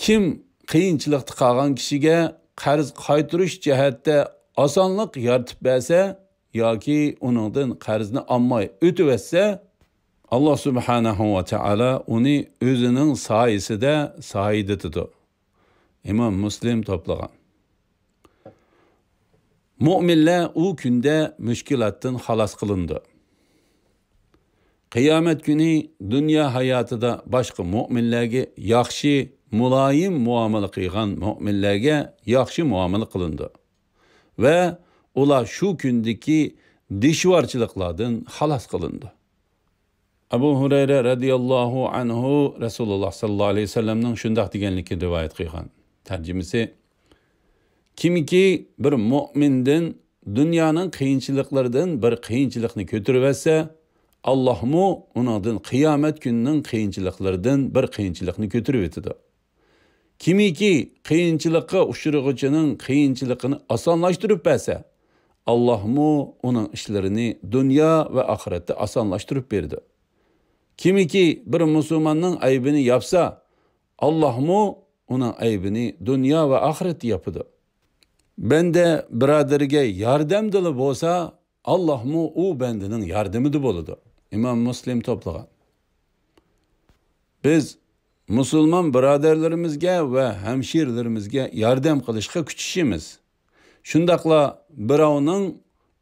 كىم قىيىنچىلىقتا قالغان كىشىگە قەرز قايتۇرۇش جەھەتتە ئاسانلىق يارىتىپ بەرسە ياكى ئۇنىڭدىن قەرزنى ئالماي ئۆتۈۋەتسە، ئاللا سۇبھانەھۇ ۋە تائالا ئۇنى ئۆزىنىڭ سايىسىدە سايىدىتىدۇ. ئىمام مۇسلىم توپلىغان. مۆمىنلەر ئۇ كۈندە مۈشكۈلاتتىن خالاس قىلىنىدۇ. قىيامەت كۈنى دۇنيا ھاياتىدا باشقا مۆمىنلەرگە ياخشى، مۇلايىم مۇئامىلە قىلغان مۆمىنلەرگە ياخشى مۇئامىلە قىلىنىدۇ ۋە ئۇلار شۇ كۈندىكى دىشۋارچىلىقلاردىن خالاس قىلىنىدۇ. ئەبۇ ھۇرەيرە رەزىياللاھۇ ئەنھۇ رەسۇلۇللا ساللاللاھۇ ئەلەيھى ۋەسەللەمنىڭ شۇنداق دېگەنلىكىنى رىۋايەت قىلغان. تەرجىمىسى، كىمكى بىر مۆمىندىن دۇنيانىڭ قىيىنچىلىقلىرىدىن بىر قىيىنچىلىقنى كۆتۈرۈۋەتسە، ئاللاھمۇ ئۇنىڭدىن قىيامەت كۈنىنىڭ قىيىنچىلىقلىرىدىن بىر قىيىنچىلىقنى كۆتۈرۈۋېتىدۇ. كىمكى قىيىنچىلىققا ئۇچرىغۇچىنىڭ قىيىنچىلىقىنى ئاسانلاشتۇرۇپ بەرسە، ئاللاھمۇ ئۇنىڭ ئىشلىرىنى دۇنيا ۋە ئاخىرەتتە ئاسانلاشتۇرۇپ بېرىدۇ. كىمكى بىر مۇسۇلماننىڭ ئەيىبىنى ياپسا، ئاللاھمۇ ئۇنىڭ ئەيىبىنى دۇنيا ۋە ئاخىرەتتە ياپىدۇ. بەندە بۇرادىرىگە ياردەمدىلا بولسا، ئاللاھمۇ ئۇ بەندىنىڭ ياردىمىدە بولىدۇ. ئىمام مۇسلىم توپلىغان. بىز مۇسۇلمان بۇرادەرلىرىمىزگە ۋە ھەمشىرىلىرىمىزگە ياردەم قىلىشقا كۈچىشىمىز. شۇنداقلا بىراۋنىڭ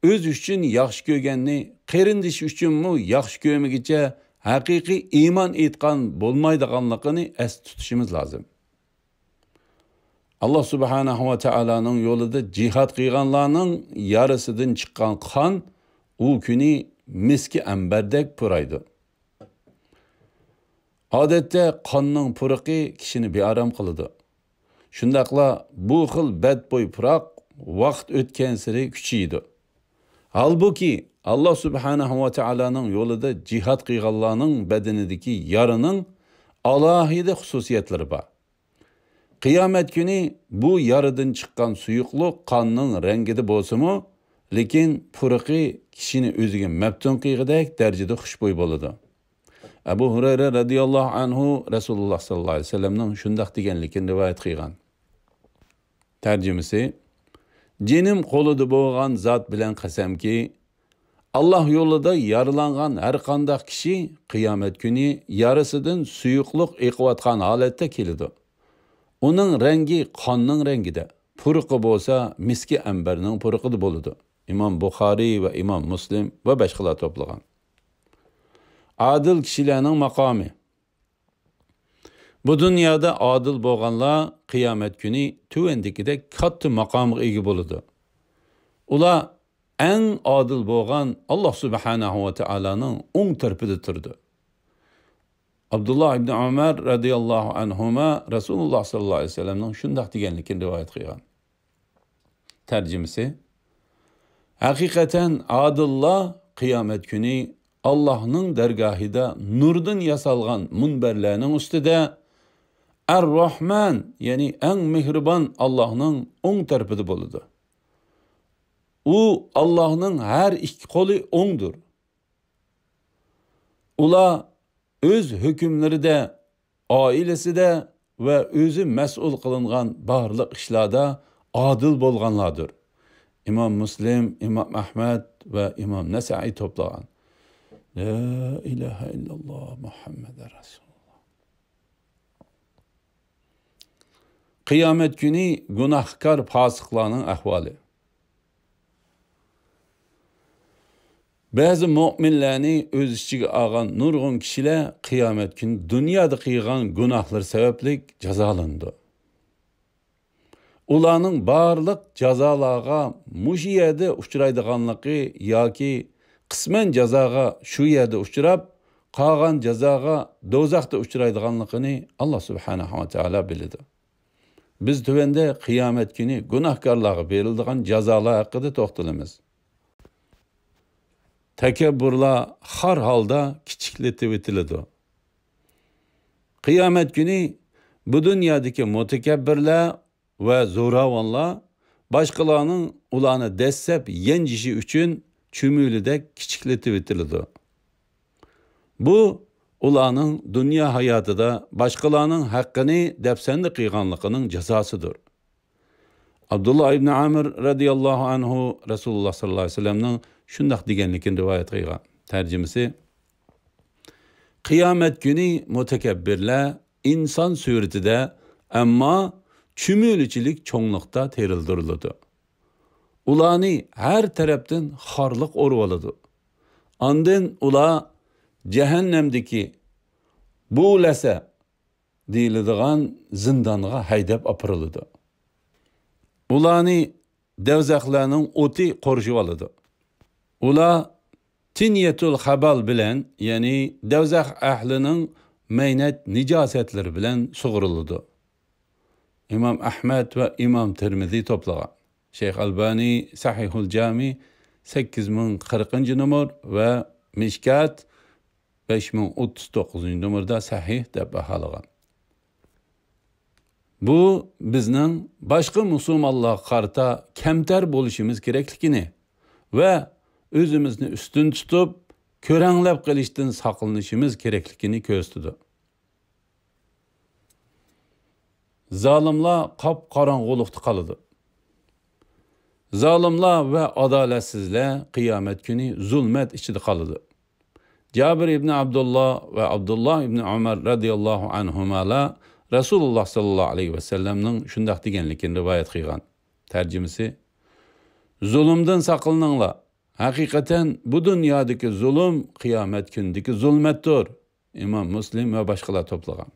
ئۆزى ئۈچۈن ياخشى كۆرگەننى قېرىندىشى ئۈچۈنمۇ ياخشى كۆرمىگىچە ھەقىقىي ئىمان ئېيتقان بولمايدىغانلىقىنى ئەستە تۇتۇشىمىز لازىم. ئاللا سۇبھانەھۇ ۋە تائالانىڭ يولىدا جىھاد قىلغانلارنىڭ يارىسىدىن چىققان قان ئۇ كۈنى مىسكى ئەمبەردەك پۇرايدۇ. ئادەتتە قاننىڭ پۇرىقى كىشىنى بىئارام قىلىدۇ. شۇنداقلا بۇ خىل بەتبۇي پۇراق ۋاقىت ئۆتكەنسېرى كۈچىيىدۇ. ھالبۇكى، ئاللا سۇبھانەھۇ ۋە تائالانىڭ يولىدا جىھاد قىلغانلارنىڭ بەدىنىدىكى يارىنىڭ ئالاھىدە خۇسۇسىيەتلىرى بار. قىيامەت كۈنى بۇ يارىدىن چىققان سۇيۇقلۇق قاننىڭ رەڭگىدە بولسىمۇ، لېكىن پۇرىقى كىشىنى ئۆزىگە مەپتۇن قىلغۇدەك دەرىجىدە خۇشبۇي بولىدۇ. ئەبۇ ھۇرەيرە رەزىياللاھۇ ئەنھۇ رەسۇلۇللا ساللاللاھۇ ئەلەيھى ۋەسەللەمنىڭ شۇنداق دېگەنلىكىنى رىۋايەت قىلغان. تەرجىمىسى، جېنىم قولىدا بولغان زات بىلەن قەسەمكى، ئاللا يولىدا يارىلانغان ھەرقانداق كىشى قىيامەت كۈنى يارىسىدىن سۇيۇقلۇق ئېقىۋاتقان ھالەتتە كېلىدۇ. ئۇنىڭ رەڭگى قاننىڭ رەڭگىدە، پۇرىقى بولسا مىسكى ئەمبەرنىڭ پۇرىقىدا بولىدۇ. ئىمام بۇخارىي ۋە ئىمام مۇسلىم ۋە باشقىلار توپلىغان. ئادىل كىشىلەرنىڭ ماقامى. بۇ دۇنيادا ئادىل بولغانلار قىيامەت كۈنى تۆۋەندىكىدەك كاتتا ماقامغا ئىگە بولىدۇ. ئۇلار ئەڭ ئادىل بولغان ئاللا سۇبھانەھۇ ۋە تائالانىڭ ئوڭ تەرىپىدە تۇرىدۇ. ئابدۇللا ئىبنى ئۆمەر رەزىياللاھۇ ئەنھۇما رەسۇلۇللا ساللاللاھۇ ئەلەيھى ۋەسەللەمنىڭ شۇنداق دېگەنلىكىنى رىۋايەت قىلغان. تەرجىمىسى، ھەقىقەتەن ئادىللار قىيامەت كۈنى ئاللاھنىڭ دەرگاھىدا نۇردىن ياسالغان مۇنبەرلەرنىڭ ئۈستىدە ئەر-راھمان، يەنى ئەڭ مېھرىبان ئاللاھنىڭ ئوڭ تەرىپىدە بولىدۇ. ئۇ ئاللاھنىڭ ھەر ئىككى قولى ئوڭدۇر. ئۇلار ئۆز ھۆكۈملىرىدە، ئائىلىسىدە ۋە ئۆزى مەسئۇل قىلىنغان بارلىق ئىشلاردا ئادىل بولغانلاردۇر. ئىمام مۇسلىم، ئىمام ئەھمەد ۋە ئىمام نەسائىي توپلىغان. لا ئىلاھە ئىللاللا مۇھەممەدۇر رەسۇلۇللا. قىيامەت كۈنى گۇناھكار پاسىقلارنىڭ ئەھۋالى. بەزى مۆمىنلەرنى ئۆز ئىچىگە ئالغان نۇرغۇن كىشىلەر قىيامەت كۈنى دۇنيادا قىلغان گۇناھلىرى سەۋەبلىك جازالىنىدۇ. ئۇلارنىڭ بارلىق جازالارغا مۇشۇ يەردە ئۇچرايدىغانلىقى ياكى قىسمەن جازاغا شۇ يەردە ئۇچراپ، قالغان جازاغا دوزاختا ئۇچرايدىغانلىقىنى ئاللا سۇبھانەھۇ ۋە تائالا بىلىدۇ. بىز تۆۋەندە قىيامەت كۈنى گۇناھكارلارغا بېرىلىدىغان جازالار ھەققىدە توختىلىمىز. تەكەببۇرلار خار ھالدا كىچىكلىتىۋېتىلىدۇ. قىيامەت كۈنى بۇ دۇنيادىكى مۇتەكەببىرلەر ۋە زوراۋانلار باشقىلارنىڭ ئۇلارنى دەسسەپ يەنجىشى ئۈچۈن چۈمۈلىدەك كىچىكلىتىۋېتىلىدۇ. بۇ ئۇلارنىڭ دۇنيا ھاياتىدا باشقىلارنىڭ ھەققىنى دەپسەندە قىلغانلىقىنىڭ جازاسىدۇر. ئابدۇللا ئىبنى ئامىر رەزىياللاھۇ ئەنھۇ رەسۇلۇللا ساللاللاھۇ ئەلەيھى ۋەسەللەمنىڭ شۇنداق دېگەنلىكىنى رىۋايەت قىلغان. تەرجىمىسى: قىيامەت كۈنى مۇتەكەببىرلەر ئىنسان سۈرىتىدە، ئەمما چۈمۈلىچىلىك چوڭلۇقتا تىرىلدۈرۈلىدۇ. ئۇلارنى ھەر تەرەپتىن خارلىق ئورىۋالىدۇ. ئاندىن ئۇلار جەھەننەمدىكى بۇلەسە دېيىلىدىغان زىندانغا ھەيدەپ ئاپىرىلىدۇ. ئۇلارنى دەۋزەخلەرنىڭ ئوتى قورشىۋالىدۇ. ئۇلار تىنيەتۇل خەبال بىلەن، يەنى دەۋزەخ ئەھلىنىڭ مەينەت نىجاسەتلىرى بىلەن سۇغۇرۇلىدۇ. ئىمام ئەھمەد ۋە ئىمام تىرمىزى توپلىغان. شەيخ ئەلبانى سەھىھۇل جامى سەككىز مىڭ قىرىقىنچى نومۇر ۋە مىشكات بەش مىڭ ئوتتۇز توققۇزىنچى نومۇردا سەھىھ دەپ باھالىغان. بۇ بىزنىڭ باشقا مۇسۇلمانلارغا قارىتا كەمتەر بولۇشىمىز كېرەكلىكىنى ۋە ئۆزىمىزنى ئۈستۈن تۇتۇپ، كۆرەڭلەپ قېلىشتىن ساقلىنىشىمىز كېرەكلىكىنى كۆرسىتىدۇ. زالىملار قاپقاراڭغۇلۇقتا قالىدۇ. زالىملار ۋە ئادالەتسىزلەر قىيامەت كۈنى زۇلمەت ئىچىدە قالىدۇ. جابىر ئىبنى ئابدۇللا ۋە ئابدۇللا ئىبنى ئۆمەر رەزىياللاھۇ ئەنھۇمالار رەسۇلۇللا ساللاللاھۇ ئەلەيھى ۋەسەللەمنىڭ شۇنداق دېگەنلىكىنى رىۋايەت قىلغان. تەرجىمىسى: زۇلۇمدىن ساقلىنىڭلار. ھەقىقەتەن بۇ دۇنيادىكى زۇلۇم قىيامەت كۈنىدىكى زۇلمەتتۇر. ئىمام مۇسلىم ۋە باشقىلار توپلىغان.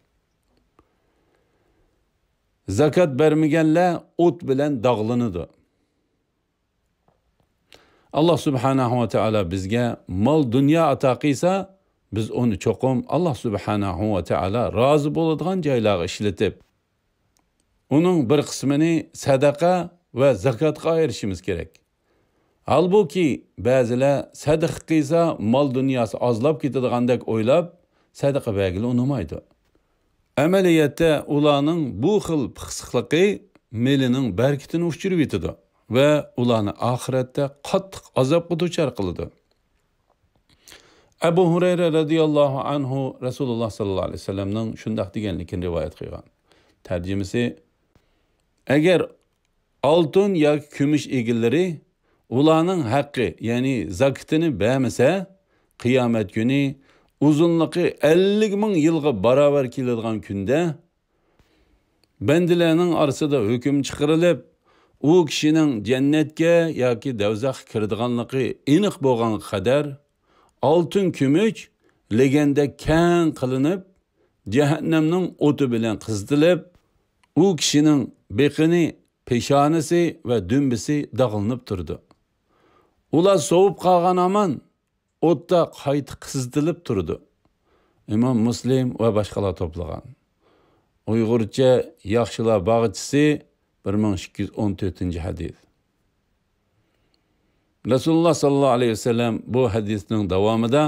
زاكات بەرمىگەنلەر ئوت بىلەن داغلىنىدۇ. ئاللا سۇبھانەھۇ ۋە تائالا بىزگە مال دۇنيا ئاتا قىلسا، بىز ئۇنى چوقۇم ئاللا سۇبھانەھۇ ۋە تائالا رازى بولىدىغان جايلارغا ئىشلىتىپ، ئۇنىڭ بىر قىسمىنى سەدەقە ۋە زاكاتقا ئايرىشىمىز كېرەك. ھالبۇكى، بەزىلەر سەدىقە قىلسا، مال دۇنياسى ئازلاپ كېتىدىغاندەك ئويلاپ، سەدىقە بەرگىلى ئۇنىمايدۇ. ئەمەلىيەتتە، ئۇلارنىڭ بۇ خىل پىخسىقلىقى مېلىنىڭ بەرىكىتىنى ئۆچۈرۈۋېتىدۇ ۋە ئۇلارنى ئاخىرەتتە قاتتىق ئازابقا دۇچار قىلىدۇ. ئەبۇ ھۇرەيرە رەزىياللاھۇ ئەنھۇ رەسۇلۇللا ساللاللاھۇ ئەلەيھى ۋەسەللەمنىڭ شۇنداق دېگەنلىكىنى رىۋايەت قىلغان. تەرجىمىسى: ئەگەر ئالتۇن ياكى كۈمۈش ئىگىلىرى ئۇلارنىڭ ھەققى، يەنى زاكىتىنى بەرمىسە، قىيامەت كۈنى ئۇزۇنلۇقى ئەللىك مىڭ يىلغا باراۋەر كېلىدىغان كۈندە، بەندىلەرنىڭ ئارىسىدا ھۆكۈم چىقىرىلىپ، ئۇ كىشىنىڭ جەننەتكە ياكى دەۋزەخكە كىرىدىغانلىقى ئېنىق بولغانغا قەدەر، ئالتۇن كۈمۈش لېگەندەك كەڭ قىلىنىپ، جەھەننەمنىڭ ئوتى بىلەن قىزىتىلىپ، ئۇ كىشىنىڭ بېقىنى، پېشانىسى ۋە دۈمبىسى داغلىنىپ تۇرىدۇ. ئۇلار سوۋۇپ قالغان ھامان ئوتتا قايتا قىزىتىلىپ تۇرىدۇ. ئىمام مۇسلىم ۋە باشقىلار توپلىغان. ئۇيغۇرچە ياخشىلار باغچىسى، بىر مىڭ ئىككى يۈز ئون تۆتىنچى ھەدىس. رەسۇلۇللاھ ساللاللاھۇ ئەلەيھى ۋەسەللەم بۇ ھەدىسنىڭ داۋامىدا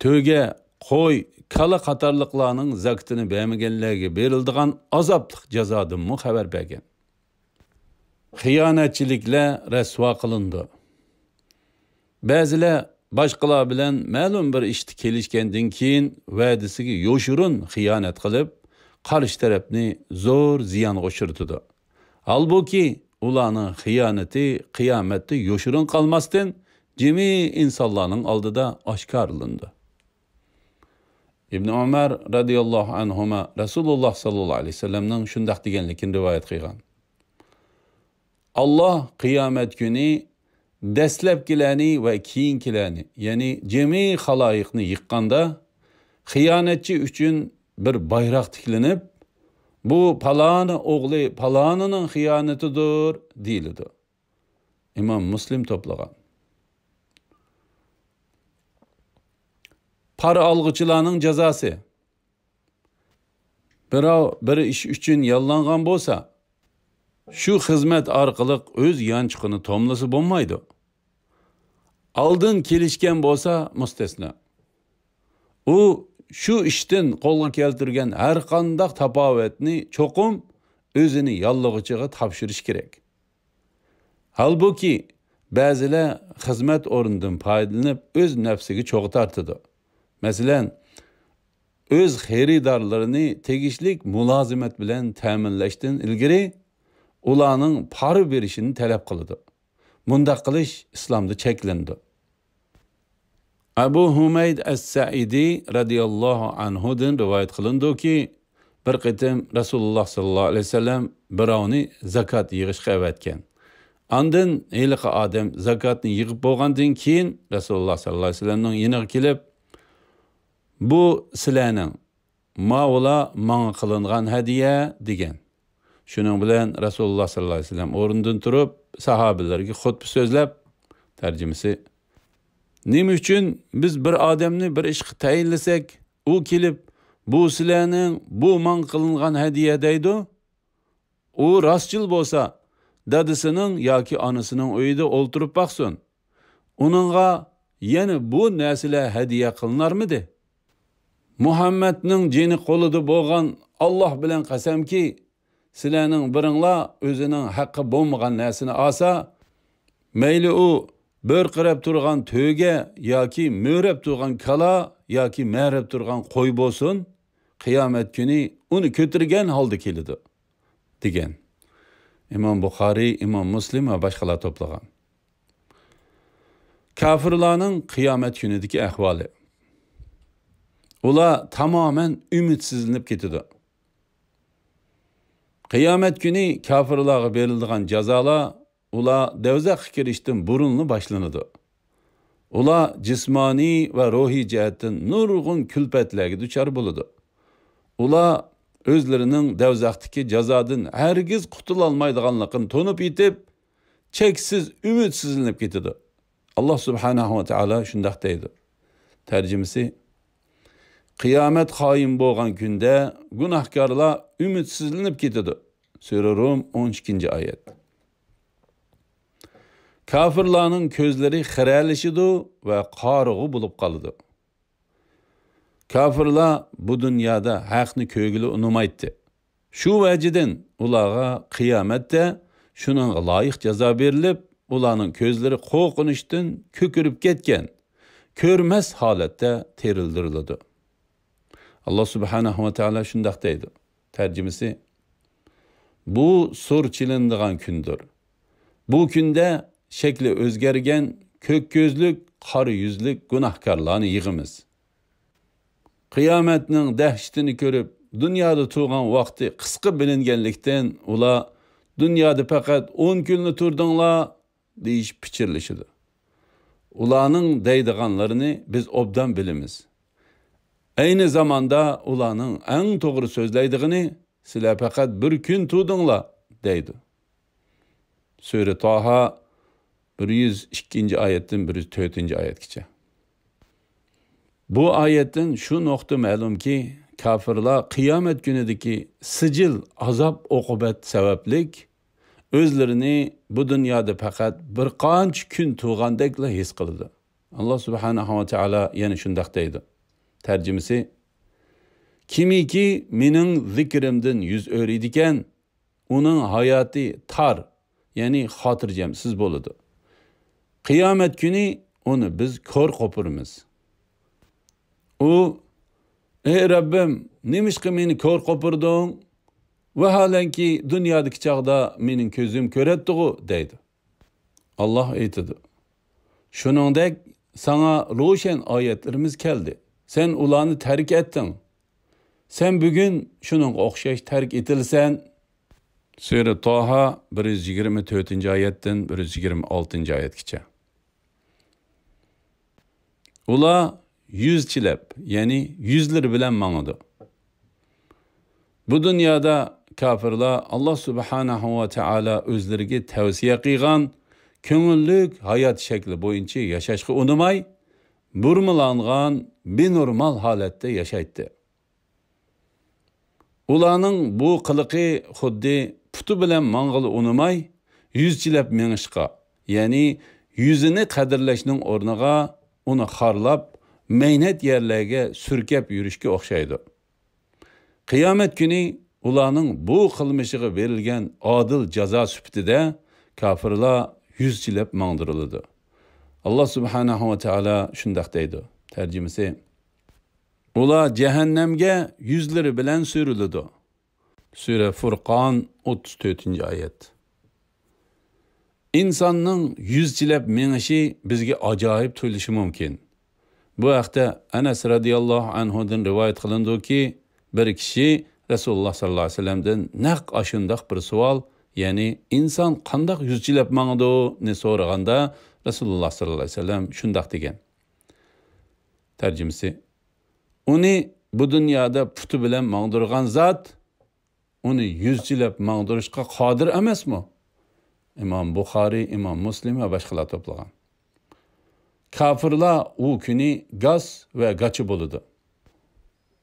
تۆگە، قوي، كالا قاتارلىقلارنىڭ زاكىتىنى بەرمىگەنلەرگە بېرىلىدىغان ئازابلىق جازادىنمۇ خەۋەر بەرگەن. خىيانەتچىلىكلەر رەسۋا قىلىنىدۇ. بەزىلەر باشقىلار بىلەن مەلۇم بىر ئىشتا كېلىشكەندىن كېيىن ۋەدىسىگە يوشۇرۇن خىيانەت قىلىپ، قارشى تەرەپنى زور زىيانغا ئۇچرىتىدۇ. ھالبۇكى، ئۇلارنىڭ خىيانىتى قىيامەتتە يوشۇرۇن قالماستىن، جىمى ئىنسانلارنىڭ ئالدىدا ئاشكارىلىنىدۇ. ئىبن ئۆمەر رەزىياللاھۇ ئەنھۇما رەسۇلۇللاھ ساللاللاھۇ ئەلەيھى ۋەسەللەمنىڭ شۇنداق دېگەنلىكىنى رىۋايەت قىلغان. ئاللاھ قىيامەت كۈنى دەسلەپكىلەرنى ۋە كېيىنكىلەرنى، يەنى جىمى خالايىقنى يىغقاندا، خىيانەتچى ئۈچۈن بىر بايراق تىكلىنىپ، «بۇ پالانى ئوغلى پالانىنىڭ خىيانىتىدۇر» دېيىلىدۇ. ئىمام مۇسلىم توپلىغان. پارا ئالغۇچىلارنىڭ جازاسى. بىراۋ بىر ئىش ئۈچۈن ياللانغان بولسا، شۇ خىزمەت ئارقىلىق ئۆز يانچۇقىنى توملىسا بولمايدۇ. ئالدىن كېلىشكەن بولسا مۇستەسنا. ئۇ شۇ ئىشتىن قولغا كەلتۈرگەن ھەرقانداق تاپاۋەتنى چوقۇم ئۆزىنى ياللىغۇچىغا تاپشۇرۇشى كېرەك. ھالبۇكى، بەزىلەر خىزمەت ئورنىدىن پايدىلىنىپ، ئۆز نەپسىگە چوغ تارتىدۇ. مەسىلەن، ئۆز خېرىدارلىرىنى تېگىشلىك مۇلازىمەت بىلەن تەمىنلەشتىن ئىلگىرى ئۇلارنىڭ پارا بېرىشىنى تەلەپ قىلىدۇ. مۇنداق قىلىش ئىسلامدا چەكلىنىدۇ. ئەبۇ ھۇمەيد ئەس-سەئىدى رەزىياللاھۇ ئەنھۇدىن رىۋايەت قىلىنىدۇكى، بىر قېتىم رەسۇلۇللاھ ساللاللاھۇ ئەلەيھى ۋەسەللەم بىراۋنى زاكات يىغىشقا ئەۋەتكەن. ئاندىن ھېلىقى ئادەم زاكاتنى يىغىپ بولغاندىن كېيىن، رەسۇلۇللاھ ساللاللاھۇ ئەلەيھى ۋەسەللەمنىڭ يېنىغا كېلىپ، «بۇ سىلەرنىڭ، ماۋۇلار ماڭا قىلىنغان ھەدىيە» دېگەن. شۇنىڭ بىلەن رەسۇلۇللاھ ساللاللاھۇ ئەلەيھى ۋەسەللەم ئورنىدىن تۇرۇپ، ساھابىلەرگە خۇتبە سۆزلەپ، تەرجىمىسى: «نېمە ئۈچۈن بىز بىر ئادەمنى بىر ئىشقا تەيىنلىسەك، ئۇ كېلىپ، 'بۇ سىلەرنىڭ، بۇ ماڭا قىلىنغان ھەدىيە' دەيدۇ؟ ئۇ راستچىل بولسا، دادىسىنىڭ ياكى ئانىسىنىڭ ئۆيىدە ئولتۇرۇپ باقسۇن. ئۇنىڭغا يەنە بۇ نەرسىلەر ھەدىيە قىلىنارمىدى؟ مۇھەممەدنىڭ جېنى قولىدا بولغان ئاللاھ بىلەن قەسەمكى، سىلەرنىڭ بىرىڭلار ئۆزىنىڭ ھەققى بولمىغان نەرسىنى ئالسا، مەيلى ئۇ بۆرقىرەپ تۇرغان تۆگە ياكى مۆرەپ تۇرغان كالا ياكى مەرەپ تۇرغان قوي بولسۇن، قىيامەت كۈنى ئۇنى كۆتۈرگەن ھالدا كېلىدۇ» دېگەن. ئىمام بۇخارىي، ئىمام مۇسلىم ۋە باشقىلار توپلىغان. كاپىرلارنىڭ قىيامەت كۈنىدىكى ئەھۋالى. ئۇلار تامامەن ئۈمىدسىزلىنىپ كېتىدۇ. قىيامەت كۈنى كاپىرلارغا بېرىلىدىغان جازالار، ئۇلار دوزاخقا كىرىشتىن بۇرۇنلا باشلىنىدۇ. ئۇلار جىسمانىي ۋە روھىي جەھەتتىن نۇرغۇن كۈلپەتلەرگە دۇچار بولىدۇ. ئۇلار ئۆزلىرىنىڭ دوزاختىكى جازادىن ھەرگىز قۇتۇلالمايدىغانلىقىنى تونۇپ يېتىپ، چەكسىز ئۈمىدسىزلىنىپ كېتىدۇ. ئاللاھ سۇبھانەھۇ ۋە تائالا شۇنداق دەيدۇ. تەرجىمىسى: قىيامەت قايىم بولغان كۈندە گۇناھكارلار ئۈمىدسىزلىنىپ كېتىدۇ. سۈرە رۇم، ئون ئىككىنچى ئايەت. كاپىرلارنىڭ كۆزلىرى خىرەلىشىدۇ ۋە قارىغۇ بولۇپ قالىدۇ. كاپىرلار بۇ دۇنيادا ھەقنى كۆرگىلى ئۇنىمايتتى. شۇ ۋەجىدىن ئۇلارغا قىيامەتتە شۇنىڭغا لايىق جازا بېرىلىپ، ئۇلارنىڭ كۆزلىرى قورقۇنچتىن كۆكىرىپ كەتكەن، كۆرمەس ھالەتتە تىرىلدۈرۈلىدۇ. ئاللاھ سۇبھانەھۇ ۋە تائالا شۇنداق دەيدۇ. تەرجىمىسى: بۇ سۇر چېلىنىدىغان كۈندۇر. بۇ كۈندە شەكلى ئۆزگەرگەن، كۆك كۆزلۈك، قارا يۈزلۈك گۇناھكارلارنى يىغىمىز. قىيامەتنىڭ دەھشىتىنى كۆرۈپ، دۇنيادا تۇرغان ۋاقتى قىسقا بىلىنگەنلىكتىن، ئۇلار: «دۇنيادا پەقەت ئون كۈنلا تۇردۇڭلار» دېيىشىپ پىچىرلىشىدۇ. ئۇلارنىڭ دەيدىغانلىرىنى بىز ئوبدان بىلىمىز. ئەينى زاماندا ئۇلارنىڭ ئەڭ توغرا سۆزلەيدىغىنى: «سىلەر پەقەت بىر كۈن تۇردۇڭلار» دەيدۇ. سۈرە تاھا، بىر يۈز ئىككىنچى ئايەتتىن بىر يۈز تۆتىنچى ئايەتكىچە. بۇ ئايەتتىن شۇ نۇقتا مەلۇمكى، كاپىرلار قىيامەت كۈنىدىكى سىجىل ئازاب-ئوقۇبەت سەۋەبلىك ئۆزلىرىنى بۇ دۇنيادا پەقەت بىر قانچە كۈن تۇرغاندەكلا ھېس قىلىدۇ. ئاللا سۇبھانەھۇ ۋە تائالا يەنە شۇنداق دەيدۇ. تەرجىمىسى، كىمكى مېنىڭ زىكرىمدىن يۈز ئۆرۈيدىكەن، ئۇنىڭ ھاياتى تار، يەنى خاتىرجەمسىز بولىدۇ. قىيامەت كۈنى ئۇنى بىز كور قوپۇرىمىز. ئۇ، ئەي رەببىم، نېمىشقا مېنى كور قوپۇردۇڭ؟ ۋاھالەنكى، دۇنيادىكى چاغدا مېنىڭ كۆزۈم كۆرەتتىغۇ، دەيدۇ. ئاللا ئېيتىدۇ، شۇنىڭدەك ساڭا روشەن ئايەتلىرىمىز كەلدى. سەن ئۇلارنى تەرك ئەتتىڭ. سەن بۈگۈن شۇنىڭغا ئوخشاش تەرك ئېتىلىسەن. سۈرە تاھا، بىر يۈز يىگىرمە تۆتىنچى ئايەتتىن بىر يۈز يىگىرمە ئالتىنچى ئايەتكىچە. ئۇلار يۈزچىلەپ، يەنى يۈزلىرى بىلەن ماڭىدۇ. بۇ دۇنيادا كاپىرلار ئاللا سۇبھانەھۇ ۋە تائالا ئۆزلىرىگە تەۋسىيە قىلغان كۆڭۈللۈك ھايات شەكلى بويىچە ياشاشقا ئۇنىماي، بۇرمىلانغان، بىنورمال ھالەتتە ياشايتتى. ئۇلارنىڭ بۇ قىلىقى خۇددى پۇتى بىلەن ماڭغىلى ئۇنىماي، يۈزچىلەپ مېڭىشقا، يەنى يۈزىنى قەدىرلەشنىڭ ئورنىغا ئۇنى خارلاپ، مەينەت يەرلەرگە سۈركەپ يۈرۈشكە ئوخشايدۇ. قىيامەت كۈنى ئۇلارنىڭ بۇ قىلمىشىغا بېرىلگەن ئادىل جازا سۈپىتىدە كاپىرلار يۈزچىلەپ ماڭدۇرۇلىدۇ. ئاللا سۇبھانەھۇ ۋە تائالا شۇنداق دەيدۇ. تەرجىمىسى، ئۇلار جەھەننەمگە يۈزلىرى بىلەن سۈرۈلىدۇ. سۈرە فۇرقان، ئوتتۇز تۆتىنچى ئايەت. ئىنساننىڭ يۈزچىلەپ مېڭىشى بىزگە ئاجايىپ تۇيۇلۇشى مۇمكىن. بۇ ھەقتە ئەنەس رەزىياللاھۇ ئەنھۇدىن رىۋايەت قىلىنىدۇكى، بىر كىشى رەسۇلۇللا ساللاللاھۇ ئەلەيھى ۋەسەللەمدىن نەق ئاشۇنداق بىر سوئال، يەنى ئىنسان قانداق يۈزچىلەپ ماڭىدۇ؟ نى سورىغاندا، رەسۇلۇللا ساللاللاھۇ ئەلەيھى ۋەسەللەم شۇنداق دېگەن. تەرجىمىسى، ئۇنى بۇ دۇنيادا پۇتى بىلەن ماڭدۇرغان زات ئۇنى يۈزچىلەپ ماڭدۇرۇشقا قادىر ئەمەسمۇ؟ ئىمام بۇخارىي، ئىمام مۇسلىم ۋە باشقىلار توپلىغان. كاپىرلار ئۇ كۈنى گاس ۋە گاچا بولىدۇ.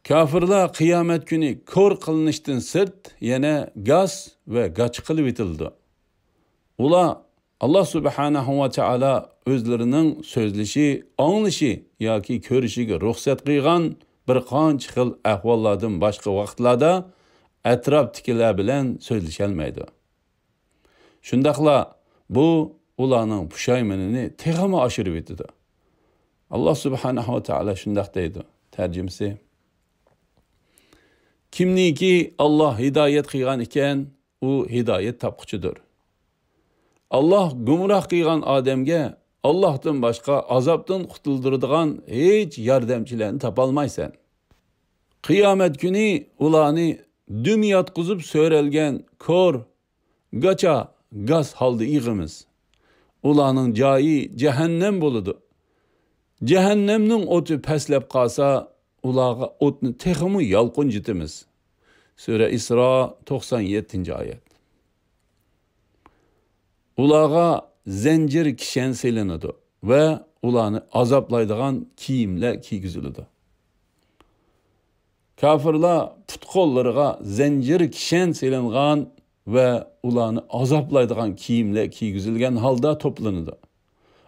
كاپىرلار قىيامەت كۈنى كور قىلىنىشتىن سىرت يەنە گاس ۋە گاچا قىلىۋېتىلىدۇ. ئۇلار ئاللا سۇبھانەھۇ ۋە تائالا ئۆزلىرىنىڭ سۆزلىشى، ئاڭلىشى ياكى كۆرۈشىگە رۇخسەت قىلغان بىر قانچە خىل ئەھۋاللاردىن باشقا ۋاقىتلاردا ئەتراپتىكىلەر بىلەن سۆزلىشەلمەيدۇ. شۇنداقلا بۇ ئۇلارنىڭ پۇشايمىنىنى تېخىمۇ ئاشۇرۇۋېتىدۇ. ئاللا سۇبھانەھۇ ۋە تائالا شۇنداق دەيدۇ. تەرجىمىسى، كىمنىكى ئاللا ھىدايەت قىلغان ئىكەن، ئۇ ھىدايەت تاپقۇچىدۇر. ئاللا گۇمراھ قىلغان ئادەمگە ئاللاھتىن باشقا ئازابتىن قۇتۇلدۇرىدىغان ھېچ ياردەمچىلەرنى تاپالمايسەن. قىيامەت كۈنى ئۇلارنى دۈم ياتقۇزۇپ سۆرەلگەن كور، گاچا، گاس ھالدا يىغىمىز. ئۇلارنىڭ جايى جەھەننەم بولىدۇ. جەھەننەمنىڭ ئوتى پەسلەپ قالسا، ئۇلارغا ئوتنى تېخىمۇ يالقۇنجىتىمىز. سۈرە ئىسرا، توقسان يەتتىنچى ئايەت. ئۇلارغا زەنجىر كىشەن سېلىنىدۇ ۋە ئۇلارنى ئازابلايدىغان كىيىملەر كىيگۈزۈلىدۇ. كاپىرلار پۇت-قوللىرىغا زەنجىر كىشەن سېلىنغان ۋە ئۇلارنى ئازابلايدىغان كىيىملەر كىيگۈزۈلگەن ھالدا توپلىنىدۇ.